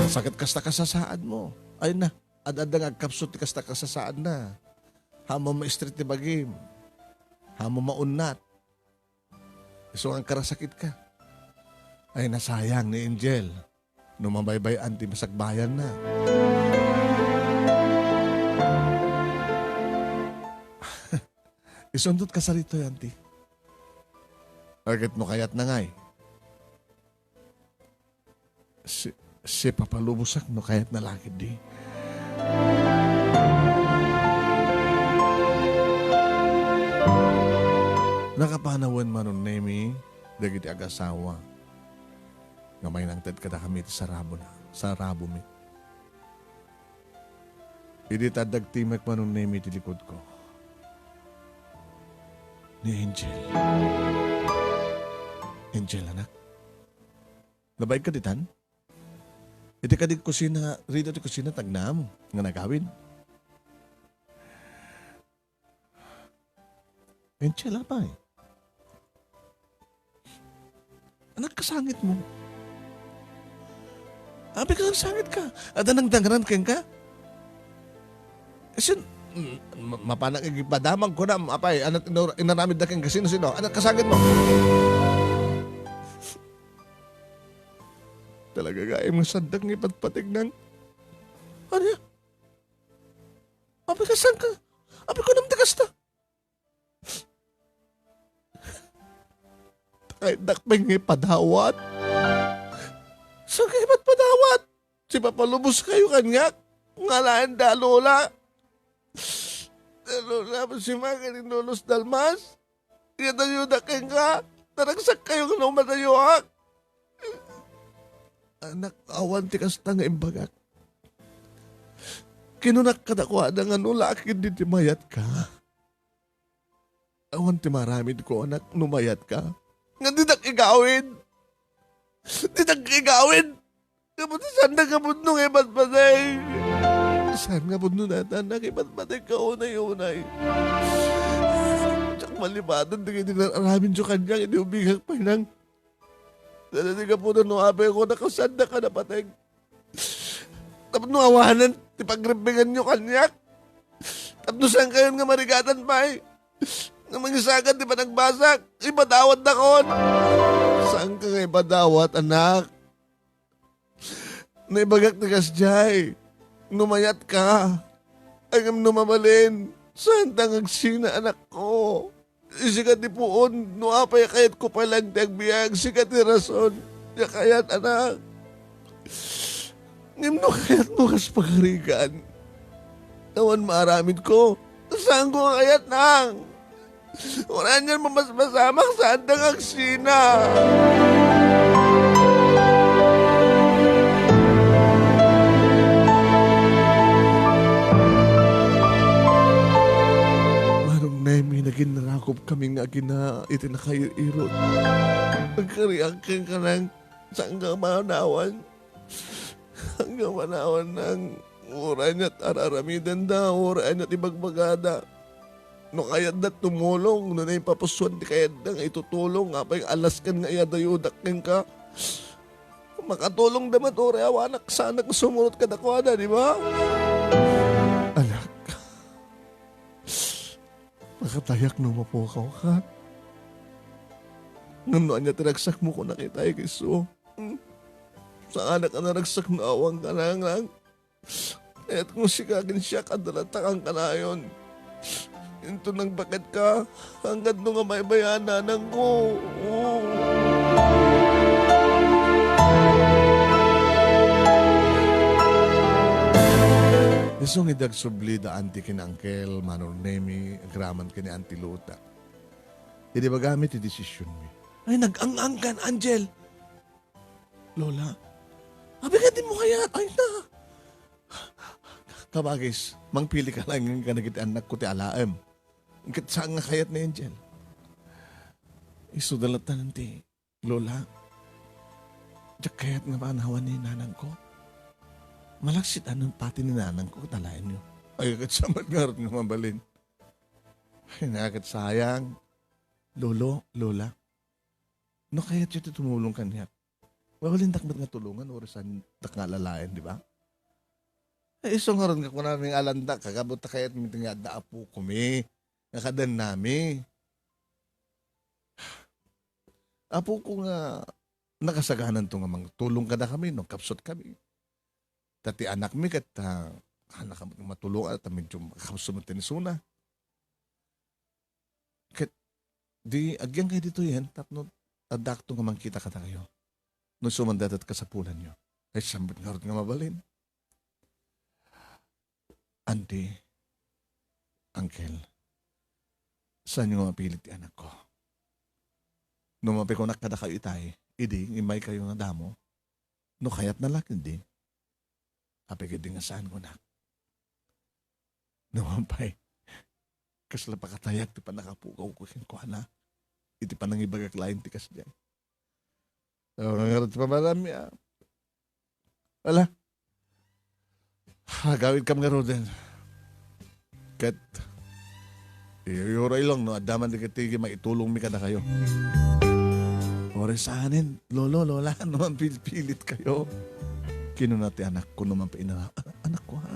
Sakit kasta kasasaad mo. Ay na, ad-adda nga agkapsut ti kasta kasasaad na. Hamo ma-straight ti bagim. Hamo maunnat. Isu nga karasakit ka. Ay, nasayang ni Angel no mabaybay-an ti masakbayanna. Isuntot kasaritoy, Auntie. Agit no kayat na ngay. Si, sipapalubosak no kayat na lakit di. Nakapanawen Manong Nemi dagiti agasawa nga mainangted kadakami iti sarabona, sarabomi. Idi ta adda agtimek Manong Nemi iti likudko. Ni Angel. Angel, anak. Nabain ka ditan? Iti kadi kusina, rito ti kusina, tagnam, nga nagawid. Angel, apay? Anak, kasangit mo. Apay, kasangit ka? Adda nangdanganan kenka? Isin, mm, ma-, mapanak igipadamag ko na, apay, anak, inur-, inaramid da kenka, sino, sino? Anak, kasangit mo. Talaga, gaim nga saandak nga ipatpatig nang. Ano ya? Apay, kasangka? Apay, kunam ti kasta? Kayatdak pay nga ipadawat. Saan ka ipatpadawat? Sipapalubos kayo kaniak? Nga laen da, Lola. Lola, masimangan ni Lolos Dalmas. Iyadayodak kenka. Naragsak kayo nga umadayoak. Anak, awan ti kasta nga imbagak. Kinunak kadakuada nga no lakid di ti mayat ka. Awan ti maaramidko, anak, no mayat ka. Nga didak igawid. Didak igawid. Gapu ta saan nga pudno nga ipatpateg. Saan nga pudno dayta, anak, ipatpateg ka unay-unay. Diak malipatan dagiti aramidyo kaniak idi ubingak pay nang. Dayta ti gapu ta no apay ko, nakasanda ka napateg. Tapno awanen ti pagribbinganyo kaniak. Tapno saan kayon nga marigatan pay. Nga mangisagad ti panagbasak, ipadawatakon. Saan ka nga ipadawat, anak? Naibagak ti kasdiay, no mayat ka. Ngem no mabalin, saan ta nga agsina, anakko? Sika ti puon, no apay a kayatko pay laeng ti agbiag, sika ti rason. Diak kayat, anak. Ngem no kayatmo kas pagarigan, awan maaramidko. Saanko nga kayat, nang. Uray anian mamasmasamak, saan ta nga agsina. Manong Nemi, naginnarakop kami nga agina iti nakair-irot. Agkariak kenka, nang, saan nga manawan. Saan nga manawan, nang, uray aniat ar-aramidenda, uray aniat ibagbagada. No kayatda tumulong, no naipapusuan ti kayatda nga itutulong, apay nga alaskan nga iyadayodak kenka. Makatulongda met uray awanak, saanak nga sumurot kadakuada, di ba? Anak, makatayak no mapukawka. Ngem no ania ti ragsakmo, kunak itay isu. Hmm? Saanak a naragsak no awan ka, nanang. Kayatko sika ken siak a dalatakan kanayon. Inton nagbaket ka, anggad no nga maybay-an, nanangko. Oo. Isu nga idi agsubli da Auntie ken Uncle Manong Nemi agraman ken ni Auntie Luta, idi ibagami ti desisionmi. Ay, nag-ang-angkan, Angel! Lola, abi nga di mo kayat, ay na. Kabagis, mangpili ka lang nga dagiti annakko ti alaem. Ket saan nga kayat ni Angel? Isu da latta ti, Lola, diak kayat nga maanawan ni nanangko. Malaksid a nang pati ni nanangko ket alaenyo. Ay, ket sa met ngarud nga mabalin. Ay, na ket sayang. Lolo, Lola, no kayatyo ti tumulong kaniak, mabalindak met nga tulongan, uray saandak nga alalaen, di ba? Ay, isu ngarud nga kunami nga alandak, kagabut ta kayatmi ti nga adda apokomi, nga kadennami. Apoko nga nakasagananto nga mangtulong kadakami no kapsutkami. Ta ti anakmi ket, ah, saanak a matulongan ta medyo makakapsut met ti isuna. Ket di agyangkay ditoyen tapno addakto nga mangkita kadakayo. No isu man dayta ti kasapulanyo, ay, saan met ngarud nga mabalin. Auntie, Uncle, saanyo nga mapilit ti anakko. No mapikunak kadakayo itay, idi, immaykayo nga damo. No kayatna la ketdi. Apay ketdi nga saan, kunak. No, apay, kasla pakatayak ti pannakapukawko kenkuana iti panangibagak laeng ti kasdiay. Awan ngarud ti pammaanmi, ah. Ala. Agawidkam ngaruden. Ket, iyuray lang no adda man dagiti maitulongmi kadakayo. Uray saanen, lolo, lola, no mapilpilitkayo. Kinuna ti anakko no mapinara-, anakko, ha?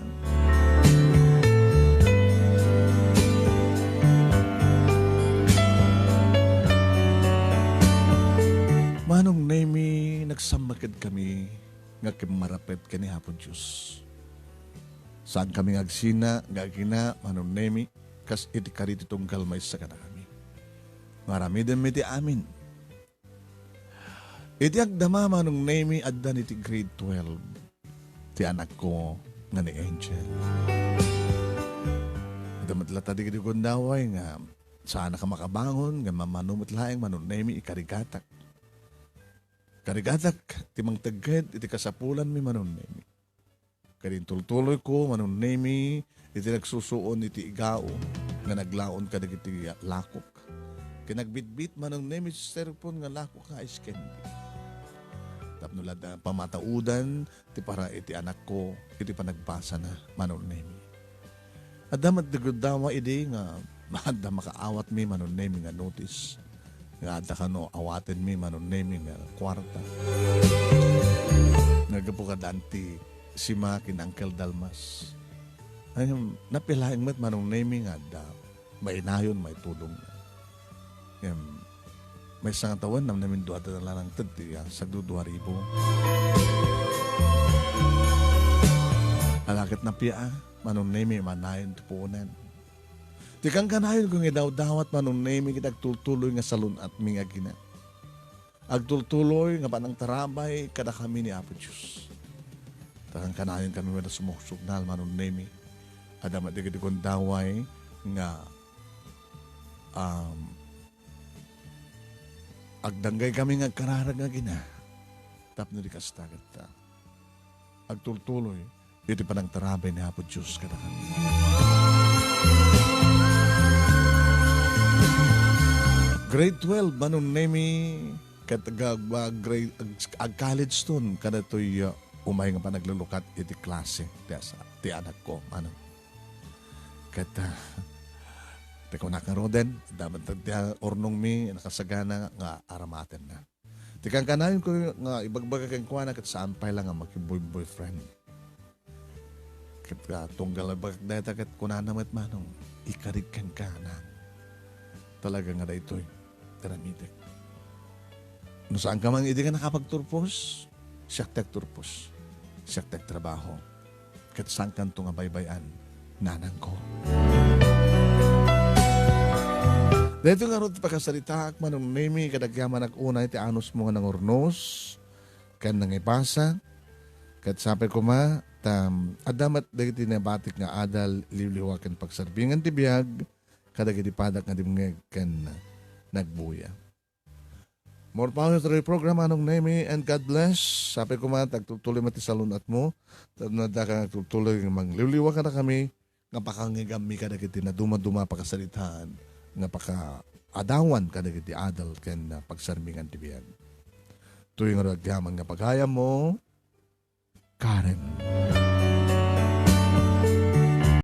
Manong Nemi, nagsammaked kami nga kimmarapet ken ni Apo Dios. Saankami nga agsina nga agina, Manong Nemi, kas iti kari ti tunggal maysa kadakami. Nga aramidenmi ti amin. Iti agdama, Manong Nemi, addan iti grade twelve ti anakko nga ni Angel. Adda met latta dagiti gundaway nga saannak a makabangon, nga mammano met laeng, Manong Nemi, ikarigatak. Karigatak ti mangtegged iti kasapulanmi, Manong Nemi. Ket intultuloyko, Manong Nemi, iti nagsusuon iti igao nga naglaon kadagiti lakok. Ket nagbitbit, Manong Nemi, ti cellphone nga lakok nga ice candy. Tapno la adda pamataudan ti para iti anakko iti panagbasana, Manong Nemi. Adda met ti gundaway idi nga adda makaawatmi, Manong Nemi, nga notice nga adda kano awatenmi, Manong Nemi, nga kuarta. Nga gapu kada Auntie Sima ken Uncle Dalmas. Ay, napilaeng met, Manong Nemi, nga adda mainayon, maitulong. Ngem, maysa nga tawen, namnamindua ta nalangted ti, ah, sagdudua ribu. Ala ket napia, Manong Nemi, mainayon ti puonan. Ti kankanayonko nga idawdawat, Manong Nemi, ket agtultuloy nga salun-atmi nga agina. Agtultuloy nga panangtarabay kadakami ni Apo Dios. Ta kankanayonkami met a sumuksugnal, Manong Nemi. Adda met dagiti gundaway nga, um, agdanggaykami nga agkararag nga agina. Tapno di kasta, ket, ah, agtultuloy iti panangtarabay ni Apo Dios kadakami. Grade twelve, Manong Nemi, ket ag-, ag-, ag-, grade, ag-, ag-college ton, kadatoy, uh, umay nga panaglukat iti klase ti asa-, ti anakko, Manong. Ket, uh, ti kunak ngaruden, adda met ti urnongmi, nakasagana nga aramatenna. Ti kankanayonko nga ibagbaga kenkuana ket saan pay la nga makibuyboyfriend. Ket, ah, tunggal ibagak dayta ket kunana met, Manong, ikarig kenka, Nang. Talaga nga daytoy ti aramidek. No saanka man idi nga nakapagturpos, siak ti agturpos, siak ti agtrabaho. Ket saankanto nga baybay-an, nanangko. Daytoy ngarud ti pakasaritaak, Manong Nemi, kadagiti amannak unay ti anusmo nga nangurnos ken nangibasa. Ket sapay koma, ta, adda met dagiti nabatik nga adal, liwliwa ken pagsarbingan ti biag, kadagiti padak nga dimngeg ken nagbuya. More power to the program, Manong Nemi, and God bless. Sapay koma, agtutuloy met ti salun-atmo. Tapno adda ka agtutuloy nga mangliwliwa kadakami, nga pakangigammi kadagiti naduma-duma pakasaritaan, nga pakaadawan kadagiti adal ken, ah, pagsarbingan ti biag. Toy nga agyaman nga pagayammo, Karen.